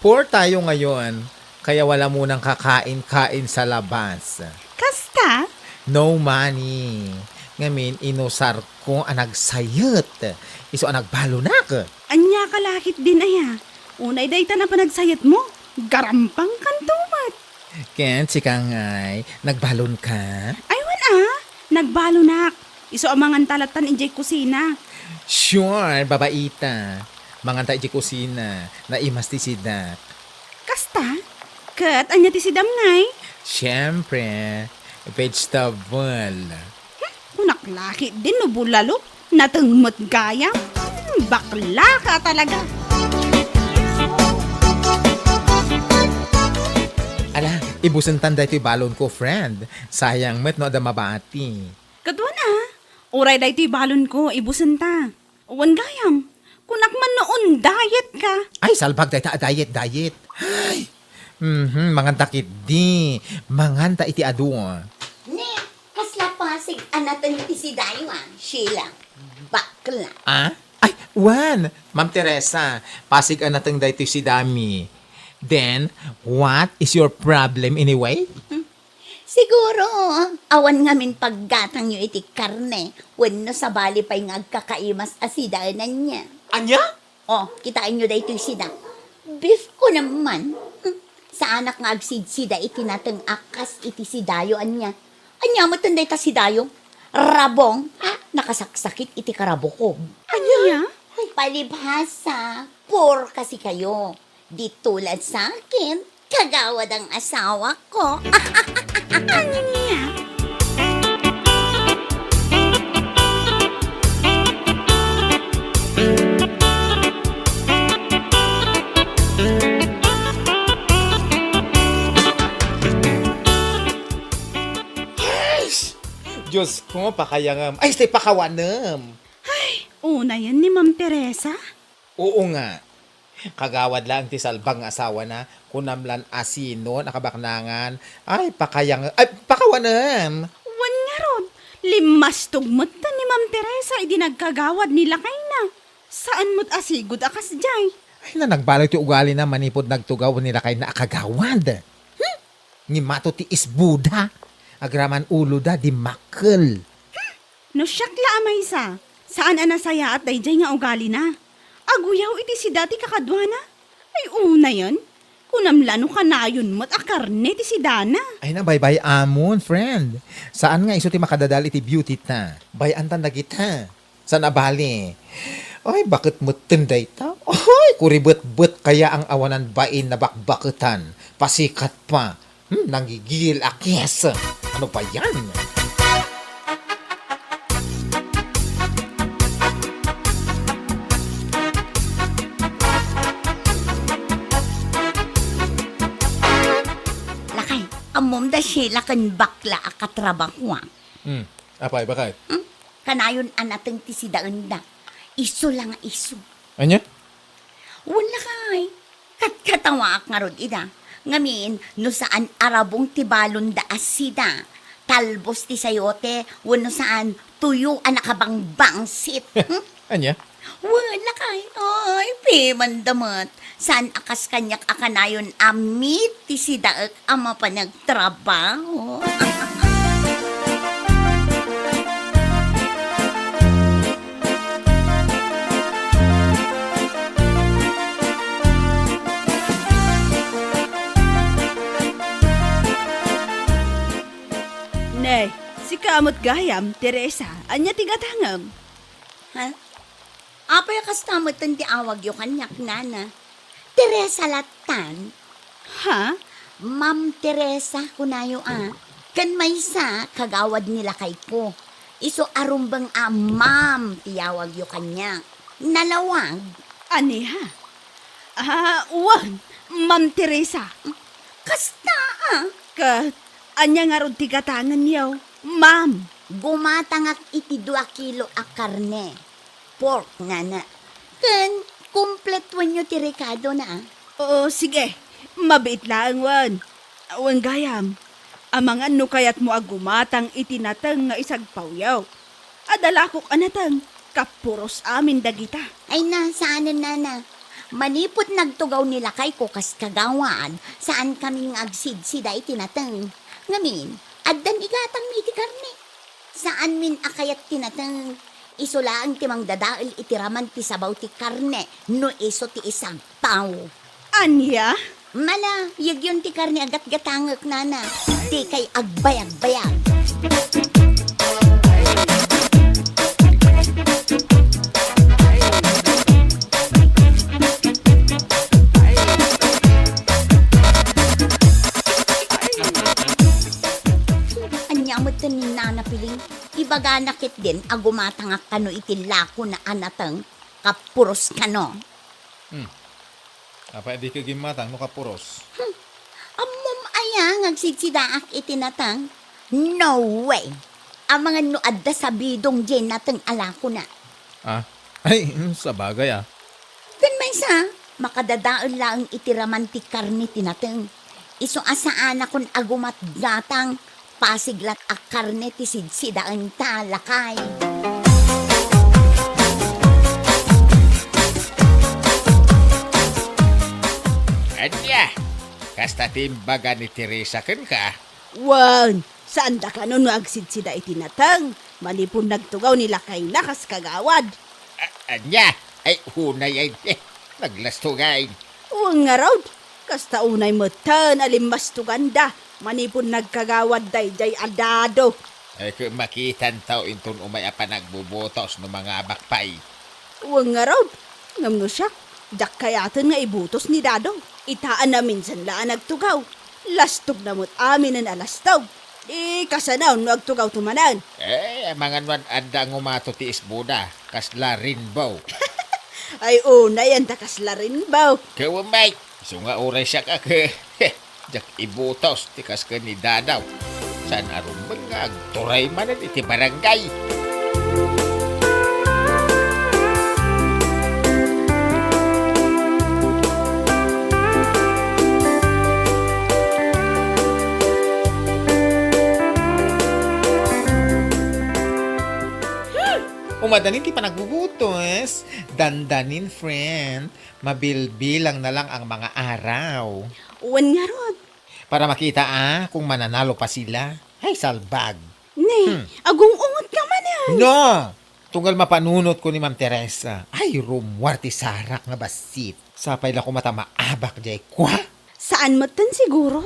Poor tayo ngayon, kaya wala munang kakain-kain sa labas. Kasta? No money. Ngamin, inusar ko a nagsayet. Isu a nagbalonak. Ania ka lakit din aya? Unay dayta a panagsayet mo. Garampang kanto met. Ken sika ngay, nagbalon ka? Ay, wen a, nagbalonak. Isu a manganta lattan idiay kusina. Sure, babaita. Manganta idiay kusina, naimas ti sidak. Kasta? Ket ania ti sidam ngay? Siyempre, vegetable. Hmm, kunak lakit din no bulalo, nateng met gayam. Hmm, bakla ka talaga. Ala, ibusentan daytoy balon ko, friend. Sayang met no adda mabati. Ket wen a, uray daytoy balon ko, ibusenta. Wen gayam, kunak man no on diet ka. Ay, salbag dayta a diet, diet. Ay, mhm, manganta ketdi. Manganta iti adu. Ni, kasla pasig a nateng ti sidaywa, Sheila. Bakla. Ah? Ay, wen, Ma'am Teresa, pasig a nateng daytoy sidami. Then, what is your problem anyway? Hmm. Siguro, awan ngamin paggatangyo iti karne, wenno sabali pay nga agkakaimas a sidaenanna. Ania? O, kitaenyo daytoy sida. Beef ko naman. Hmm, saanak nga agsidsida iti nateng a kas iti sidayo, ania? Ania metten dayta sidayo? Rabong, ha? Nakasaksakit iti karabukog. Ania? Ay, palibhasa, poor kasi kayo. Di tulad sa akin, kagawad ang asawa ko. Ania? Ay, Diyos ko, pakayangem. Ay, stay, pakawanem. Ay, unayen ni Ma'am Teresa? Oo nga. Kagawad laeng ti salbag nga asawana, kunam lan a sino a kabaknangan. Ay, pakayang, ay, pakawanem. Wen ngarud, limmastog metten ni Ma'am Teresa idi nagkagawad ni lakayna. Saan met a sigud a kasdiay. Ay, na nagbaliw ti ugalina manipud nagtugaw ni lakayna a kagawad. Hmm? Ni mato ti isbuda, agraman uloda, dimmakkel. No siak la a maysa, saan a nasayaat daydiay nga ugalina. Aguyaw iti sida ti kakaduana. Ay, unayen, kunam la no kanayon met a karne ti sidana. Ay, nabaybay-amon, friend. Saan nga isu ti makadadael iti beauty ta. Bay-antan dagita. Saan a bali. Ay, baket metten dayta. Ay, kuribetbet kaya ang awanan bain na bakbaketan. Pasikat pa. Hmm, nanggigil a kies. Ano ba yan? Lakay, ammom da Sheila ken bakla a katrabahoak. Hmm, apay, bakay? Hmm? Kanayon a nateng ti sidaenda. Isu la nga isu. Ania? Wen, lakay. Katkatawaak ngarud ida. Ngamin, no saan a rabong ti balonda a sida, talbos ti sayote, wenno saan, tuyo a nakabangbangsit. Hmm? Ania? Wen, lakay. Ay, pimanda met. Saan a kas kaniak a kanayon a meet ti sidaek a mapan agtrabaho. Ne, sika met gayam, Teresa, ania ti gatangem? Ha? Apay a kasta metten ti awagyo kaniak, nana? Teresa lattan. Ha? Ma'am Teresa, kunayo a. Ken maysa, kagawad ni lakayko. Isu a rumbeng a ma'am ti yawagyo kaniak. Nalawag. Ania? Ah, wen, Ma'am Teresa. Kasta a. Ket ania ngarud ti gatangenyo, ma'am? Gumatangak iti dua kilo a karne. Pork, nana. Ken, kumpletuenyo ti rekadona, a. Oo, sige. Mabiit laeng, wen. Wen gayam. Amangan no kayatmo a gumatang iti nateng nga isagpawyo. Adda lakok a nateng, kapuros amin dagita. Ay na, saanen, nana. Manipud nagtugaw ni lakayko kas kagawad, saan kamin nga agsidsida iti nateng. Ngamin, addan igatangmi iti karne. Saanmin a kayat ti nateng. Isu laeng ti mangdadael iti raman ti sabaw ti karne no isu ti isagpaw. Ania? Mala, yegyon ti karne a gatgatangek, nana. Dikay agbayagbayag. Ania met ken ni Nana Piling? Ibagana ketdin a gumatangak kano iti lakona a nateng, kapuros kano. Hmm. Apay a dika gimmatang no kapuros? Hmm. Ammom aya nga agsidsidaak iti nateng? No way! Amangan no adda sabidong diay nateng a lakona. Ah? Ay, hmm, sabagay, ah. Ken maysa, makadadael laeng iti raman ti karne ti nateng. Isu a saanakon a gumatgatang, pasig lat a karne ti sidsidaenta, lakay. Ania, kasta ti imbaga ni Teresa kenka? Wen, saanda kano no agsidsida iti nateng, manipud nagtugaw ni lakayna kas kagawad. A-, ania? Ay, unay ay, eh, naglastugay. Wen Ngarud, kasta unay metten a limmastuganda manipud nagkagawad daydiay a dado. Ay, ket makitanto inton umay a panagbubutos no mangabak pay. Wen ngarud, ngem no siak, diak kayaten nga ibutos ni Dado. Ita a naminsan la a nagtugaw. Lastogna met aminen a lastog. Di kasano no agtugawto manen? Eh, amangan no adda ngumato ti isboda, kasla rainbow. Ay, unay, anta kasla rainbow. Ket wen pay, isu nga uray siak a ke-, diak ibutos ti kas ken ni Dado. Saan a rumbeng nga agturay manen iti barangay. Hmm! Umadanin ti panagbubutos. Dandanin, friend. Mabilbilang na lang ang mga araw. Wen ngarud. Para makita, ah, kung mananalo pa sila. Ay, salbag. Ne, Hmm. agung-ungot ka manen. No! Tunggal mapanunot ko ni Ma'am Teresa. Ay, rummuar ti sarak nga bassit. Sapay la koma ta maabak diay kua. Saan metten siguro?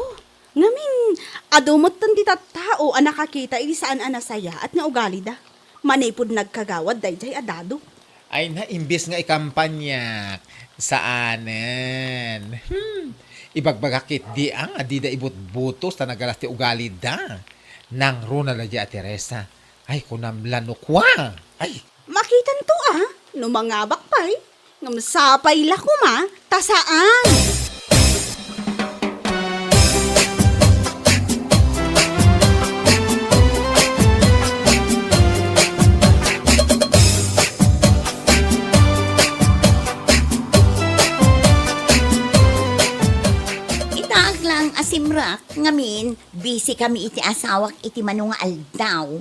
Ngamin, adu metten ti tattao a nakakita iti saan a nasayaat nga ugalida manipud nagkagawad daydiay a dado. Ay na, imbes nga ikampanyak, saanen. Hmm. Ibagbagak ketdi a nga dida ibutbutos ta nagalas ti ugalida. Nangruna la diay a Teresa. Ay, kunam la no kua. Ay. Makitanto a, no mangabak pay, ngem sapay la koma ta saan. Itaak lang a simrek, ngamin, busy kami iti asawak iti mano nga aldaw.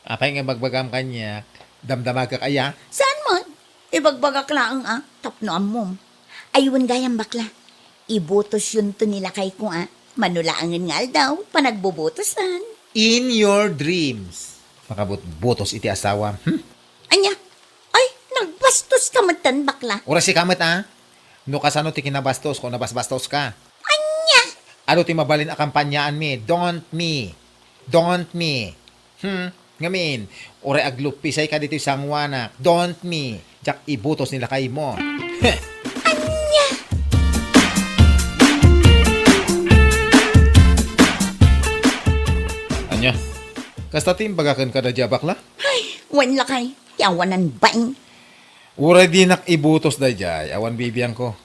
Apay nga ibagbagam kaniak, damdamagak aya? Saan met? Ibagbagak laeng a, tapno ammom. Ay, wen gayam bakla. Ibutosyonto ni lakayko a, mano laengen nga aldaw, panagbubutosan. In your dreams. Makabutbutos iti asawam. Hmm? Ania? Ay, nagbastoska metten, bakla. Uray sika met a. No kasano ti kinabastosko, nabasbastoska. Ania? Adu ti mabalin a kampanyaanmi, don't me. Don't me. Hmm, ngamin, uray agluppisayka ditoy sanguanak, don't me. Diak ibutos ni lakaymo. Heh. Ania? Ania? Kasta ti imbaga kenka daydiay a bakla? Ay, wen lakay, ti awanan bain. Uray dinak ibutos daydiay, awan bibiangko.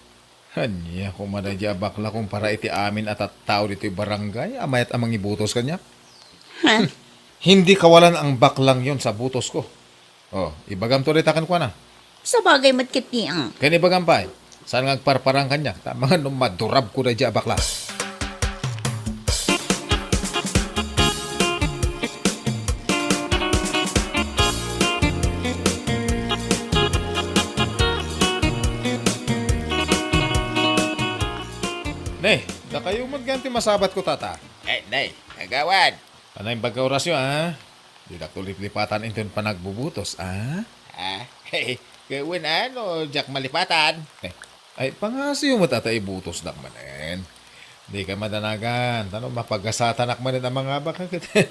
Ania koma daydiay a bakla kumpara iti amin a tattao ditoy barangay a mayat a mangibutos kaniak? Ha? Hmm. Hindi kawalan ang baklang yon sa butos ko. Oh, ibagamto dayta kenkuana. Sabagay met ketdi a. Ken ibagam pay, saan nga agparparang kaniak, ta amangan no madurabko daydiay a bakla. Ne, dakayo met gayam ti masabatko, tata. Eh, ne, kagawad. Anay, bagka orasyo, a? Didak to liplipatan inton panagbubutos, a? Ah, ket wen, a, no diak malipatan. Eh, ay, pangasiyo met a ta ibutosnak manen. Dika madanagan, ta no mapagasatanak manen a mangabak, ket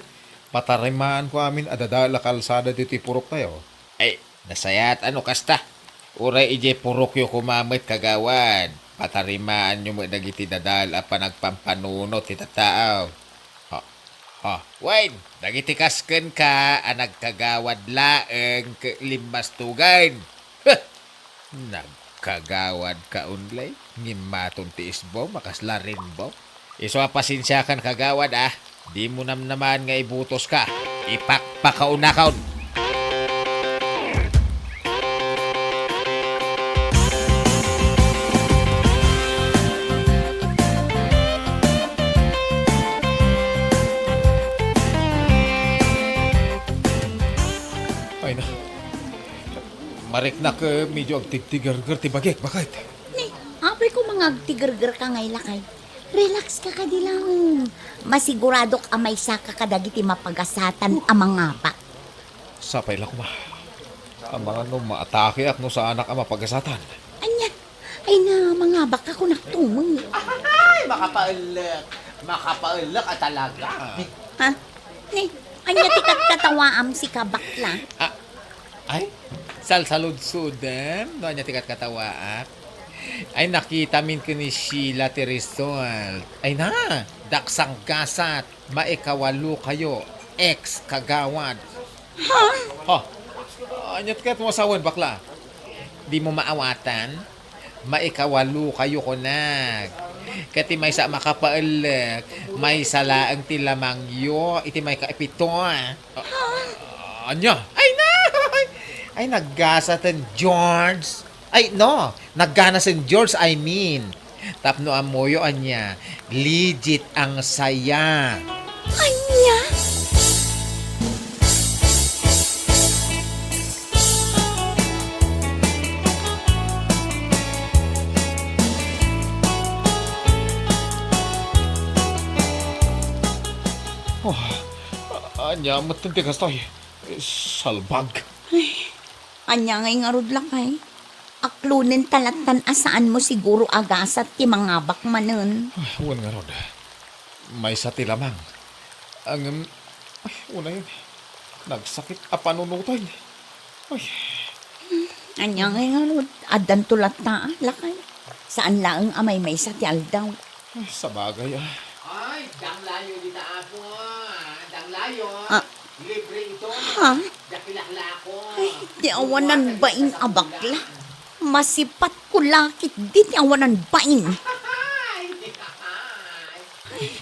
patarimaanko amin a dadael a kalsada ditoy puroktayo. Ay, nasayaat a no kasta. Uray idiay purokyo koma met, kagawad. Patarimaanyo met dagiti dadael a panagpampanunot ti tattao. Ha, ha, wen, dagiti kas kenka a nagkagawad laeng ket limmastugen. Huh! Nagkagawadka unlay, ngimmaton ti isbom a kasla rainbow. Isu a pasensiakan, kagawad, a. Dimo namnamaen nga ibutoska. Ipakpakaunakon. Ay na. Mariknak, eh, medyo agtigtigerger ti bagik, baket. Ni, apay ko nga agtigergerka ngay lakay. Relax ka kadi laeng. Masiguradok a maysaka kadagiti mapagasatan a mangabak. Sapay la koma. Amangan no maatakeak no saanak a mapagasatan. Ania? Ay na, mangabak ka kunak tumo. Ay, makapaellek. Makapaellek a talaga. Ha? Ni, anya ti katkatawaam sika, bakla? Ah, ay, salsaludsodem no anya ti katkatawaak. Ay, nakitamin ken ni Sheila ti result. Ay na, daksang gasat, maikawalo kayo, ex kagawad. Ha? Ha? Anya ti ket mo asawen, bakla? Dimo maawatan? Maikawalo kayo kunak. Ket ti maysa a makapaellek, maysa laeng ti lamangyo iti maikaipito. Anya? Ay na! Ay, naggasaten, George. Ay, no. Nagganasen, George, I mean. Tapno ammoyo ania, legit ang saya. Ania? Oh, ania met ti kastoy? Salbag. Ay, ania ngay ngarud, lakay? Aklonen ta lattan a saanmo siguro a gasat ti mangabak manen. Ay, wen ngarud. Maysa ti lamang. Ngem, ay, unayen. Nagsakit a panunoten. Ay. Ania ngay ngarud? Addanto latta, ah, lakay. Saan laeng a maymaysa ti aldaw. Ay, sabagay, ah. Ay, danglayo dita, apo, ah. Danglayo. Ah. Libre ito. Ha? Dakilaklako. Ay, ti awanan bain a bakla. Masipat ko lakit di ti awanan bain.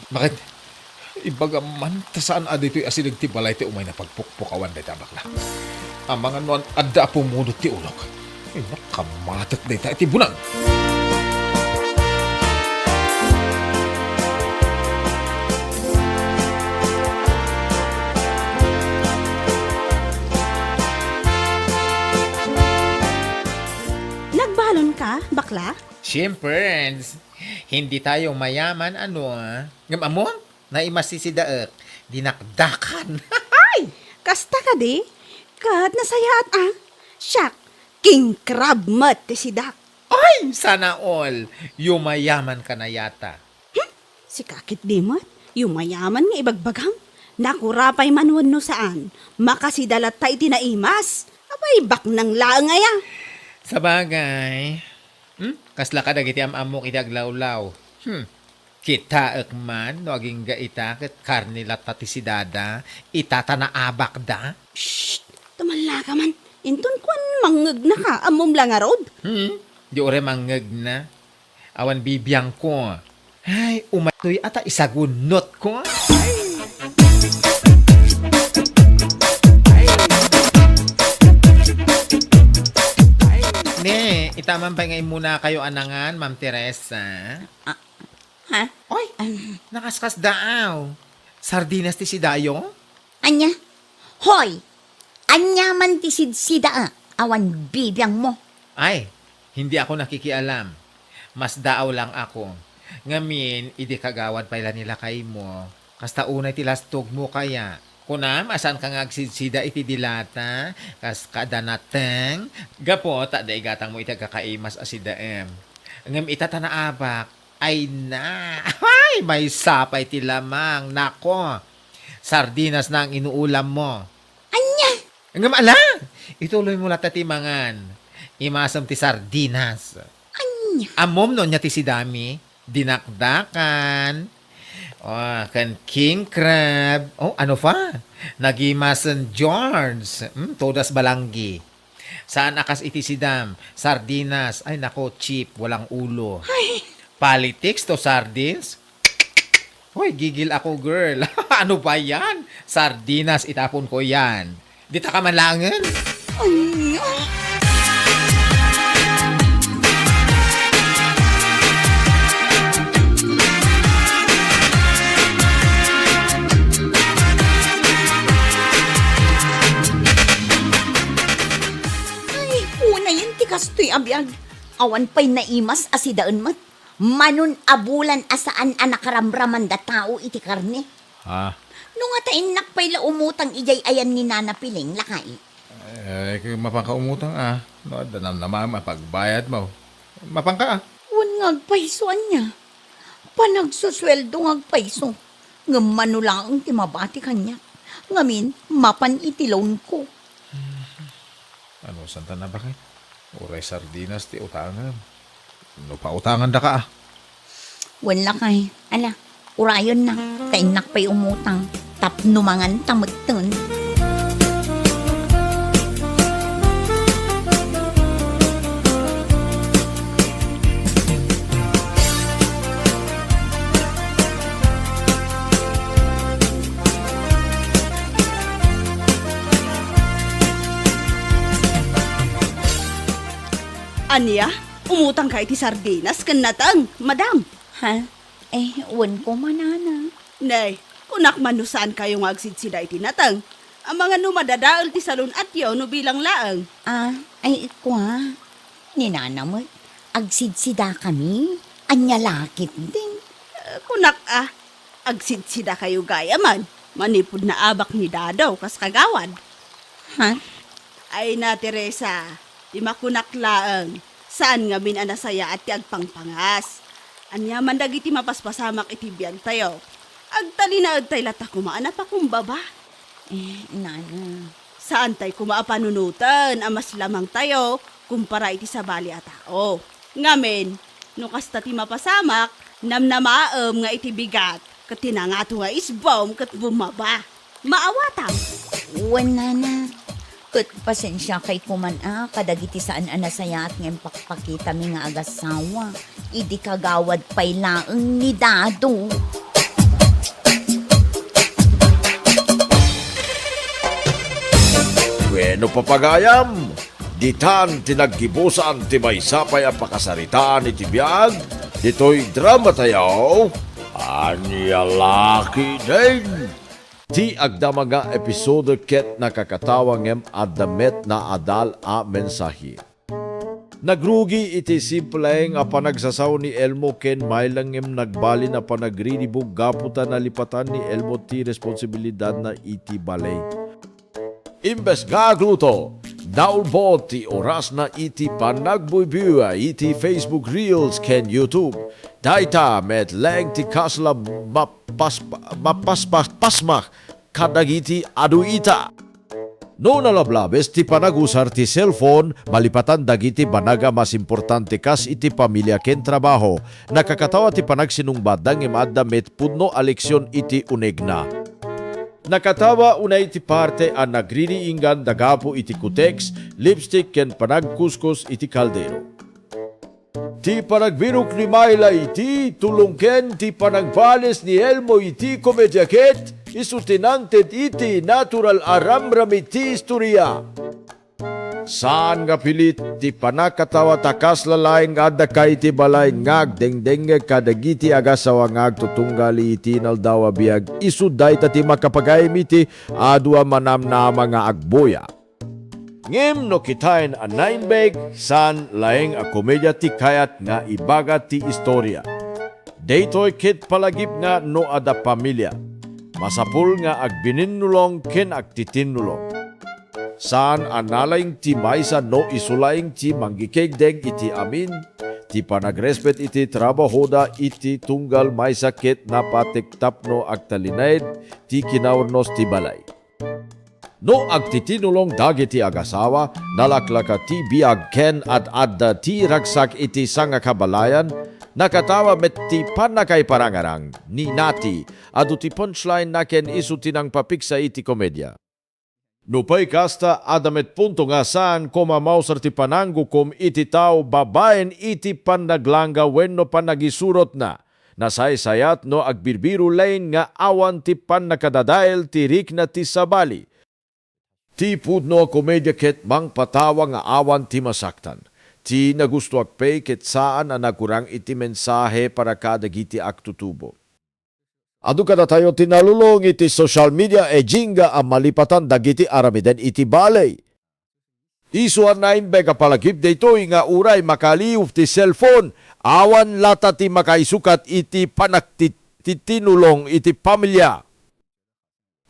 Bakit? Ibaga man, ta saan a ditoy asideg ti balay ti umay napagpukpukawan dayta a bakla. Amangan no an-, adda a pumudot ti ulok. Ay, nakamatek dayta iti bunag. Nagbalon ka, bakla? Siyempre, hindi tayo mayaman, ano, ah? Ngem ammo? Naimas ti sidaek, dinakdakan. Ay! Kasta kadi? Ket nasayaat a? Siak, king crab met ti sidak. Ay, sana all! Yumayaman ka na yata. Hmm? Sika ketdi met? Yumayaman nga ibagbagam? Nakura pay man wenno saan, makasida latta iti naimas. Apay, baknang laeng aya? Sabagay. Hmm? Kasla kadagiti am-ammok iti aglawlaw. Hmm. Kitaek man no agingga ita ket karne latta ti sidada, ita ta naabakda. Shh! Tumallaka man. Inton kuan, mangngegnaka, ammom la ngarud? Hmm? Di uray mangngegna. Awan bibiangko. Ay, umatoy ata isagunnotko. Ne, itaman pay nga immuna kayo anangan, Ma'am Teresa. Ah, Ha? Oy, um, nakaskasdaaw. Sardinas ti sidayo? Ania? Hoy! Ania man ti sidsidaa awan bibiangmo? Ay, hindi ako nakikialam. Masdaaw lang ako. Ngamin, idi kagawad pay la ni lakaymo. Kasta unay ti lastogmo kaya. Kunam, a saanka nga agsidsida iti dilata, kas kada nateng? Gapu ta adda igatangmo iti agkakaimas a sidaem. Ngem ita ta naabak, Ay na! Ay, maysa pay ti lamang. Nako! Sardinas na ang inuulam mo. Ania? Ngem ala! Ituloy mo latta ti mangan. Imasem ti sardinas. Ania? Ammom no ania ti sidami? Dinakdakan. Oh, ken king crab. Oh, ano pa? Nagimasen George. Hmm, todas balanggi. Saan a kas iti sidam, sardinas, ay nako, cheap, walang ulo. Ay. Politics to sardines? Hoy, gigil ako, girl. Ano ba yan? Sardinas, itapon ko yan. Di ta ka manlangen? Ay, ah. Ay, unayen ti kastoy a biag. Awan pay naimas a sidaen met. Manon a bulan a saan a nakaramraman da tao iti karne. Ah. No ngata innak pay la umutang idiay ayan ni Nana Piling, lakay. Eh, kung mapanka umutang, ah. No, adda namnamam a pagbayad mo. Mapanka, a? Wen nga agpayso, ania? Panagsusueldo nga agpayso. Ngem mano laeng ti mabati kaniak. Ngamin, mapan iti loan ko. Ano, santa na ba kay? Uray sardinas ti utangem. No pautangandaka, a? Wen lakay. Ala, urayonna, ta innak pay umutang tapno manganta metten. Ania? Umutangka iti sardinas ken nateng, madam? Ha? Eh, wen koma, nana. Nay, kunak man no saankayo nga agsidsida iti nateng. Amangan no madadael ti salun-atyo no bilang laeng. Ah, ay, kua. Ni nana met, agsidsida kami. Ania la ketdin? Eh, kunak, a, agsidsida kayo gayamen. Manipud naabak ni Dado, kas kagawad. Ha? Ay na, Teresa, ti makunak laeng, saan ngamin a nasayaat ti agpangpangas. Ania man dagiti mapaspasamak iti biagtayo? Agtalinaedtay latta koma a napakumbaba. Eh, nana. Saantay koma a panunoten a mas lamangtayo kumpara iti sabali a tao. Ngamin, no kasta ti mapasamak, namnamaem nga iti bigat, ket ti nangato nga isbom ket bumaba. Maawatam. Wen, nana. Ket pasensiakay koman a kadagiti saan a nasayaat nga impakpakitami nga agasawa. Idi kagawad pay laeng ni Dado. Wenno, papagayam, ditan ti naggibusan ti maysa pay a pakasaritaan iti biag ditoy dramatayo, Ania la ketdin? Ti agdama nga episode ket nakakatawa ngem adda met naadal a mensahe. Nagrugi iti simple nga panagsasao ni Elmo ken Myla ngem nagbalin a panagriribuk gapu ta nalipatan ni Elmo ti responsibilidatna iti balay. Imbes nga agluto, naulbod ti orasna iti panagbuybuya iti Facebook Reels ken YouTube. Dayta met laeng ti kasla mapaspa-, mapaspaspasmak kadagiti adu ita. No nalablabes ti panagusar ti cellphone, malipatan dagiti banag a mas importante kas iti pamilya ken trabaho, nakakatawa ti panagsinungbatda ngem adda met pudno a leksion iti unegna. Nakatawa unay ti parte a nagririinggan da gapu iti kutex, lipstick ken panagkuskus iti kaldero. Ti panagbirok ni Myla iti tulong ken ti panagbalis ni Elmo iti komedia ket isu ti nangted iti natural a ramrami ti istoria. Saan nga pilit ti panakatawa ta kasla laeng nga addaka iti balay nga agdengdengngeg kadagiti agasawa nga agtutunggal iti inaldaw a biag. Isu dayta ti makapagayam iti adu a manamnama nga agbuya. Ngem no kitaen a naimbag, saan laeng a komedia ti kayat nga ibaga ti istoria. Daytoy ket palagip nga no adda pamilya, masapul nga agbininnulong ken agtitinnulong. Saan a nalaing ti maysa no isu laeng ti mangikegdeng iti amin, ti panagrespet iti trabahoda iti tunggal maysa ket napatek tapno agtalinaed ti kinaurnos ti balay. No agtitinulong dagiti agasawa, nalaklaka ti biag ken ad-adda ti ragsak iti sangakabalayan, nakatawa met ti pannakaiparangarang ni Nati, adu ti punchline-na ken isu ti nangpapiksa iti komedia. Nupay kasta, adda met punto nga saan koma mausar ti pananggukom iti tao babaen iti pannaglangga wenno pannangisurotna. Nasaysayat no agbirbiro laeng nga awan ti pannakadadael ti rikna ti sabali. Ti pudno a komedia ket mangpatawa nga awan ti masaktan. Ti nagustoak pay ket saan a nagkurang iti mensahe para kadagiti agtutubo. Adu kadatayo ti nalulong iti social media, ijingga a malipatan dagiti aramiden iti balay. Isu a naimbag a palagip daytoy nga uray makaliw ti cellphone, awan latta ti makaisukat iti panagtitinulong iti pamilya.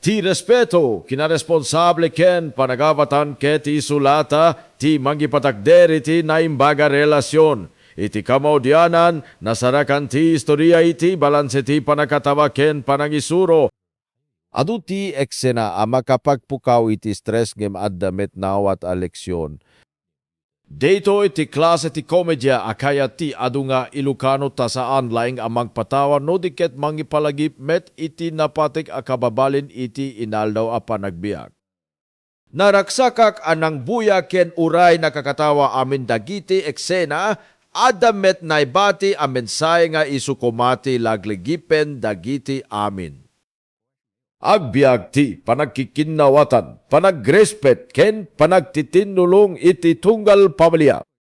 Ti respeto, kinaresponsable ken panagawatan ket isu latta ti mangipatakder iti naimbag a relasion. Iti kamaudianan, nasarakan ti istoria iti balanse ti pannakatawa ken panangisuro. Adu ti eksena a makapagpukaw iti stress ngem adda met nawat a leksion. Daytoy ti klase ti komedia a kayat ti adu nga Ilocano ta saan laeng a mangpatawa no di ket mangipalagip met iti napatek a kababalin iti inaldaw a panagbiag. Naraksakak a nangbuya ken uray nakakatawa amin dagiti eksena, adda met naibati a mensahe nga isu koma ti laglegipen dagiti amin. Agbiag ti panagkikinnawatan, panagrespet, ken panagtitinnulong iti tunggal pamilya.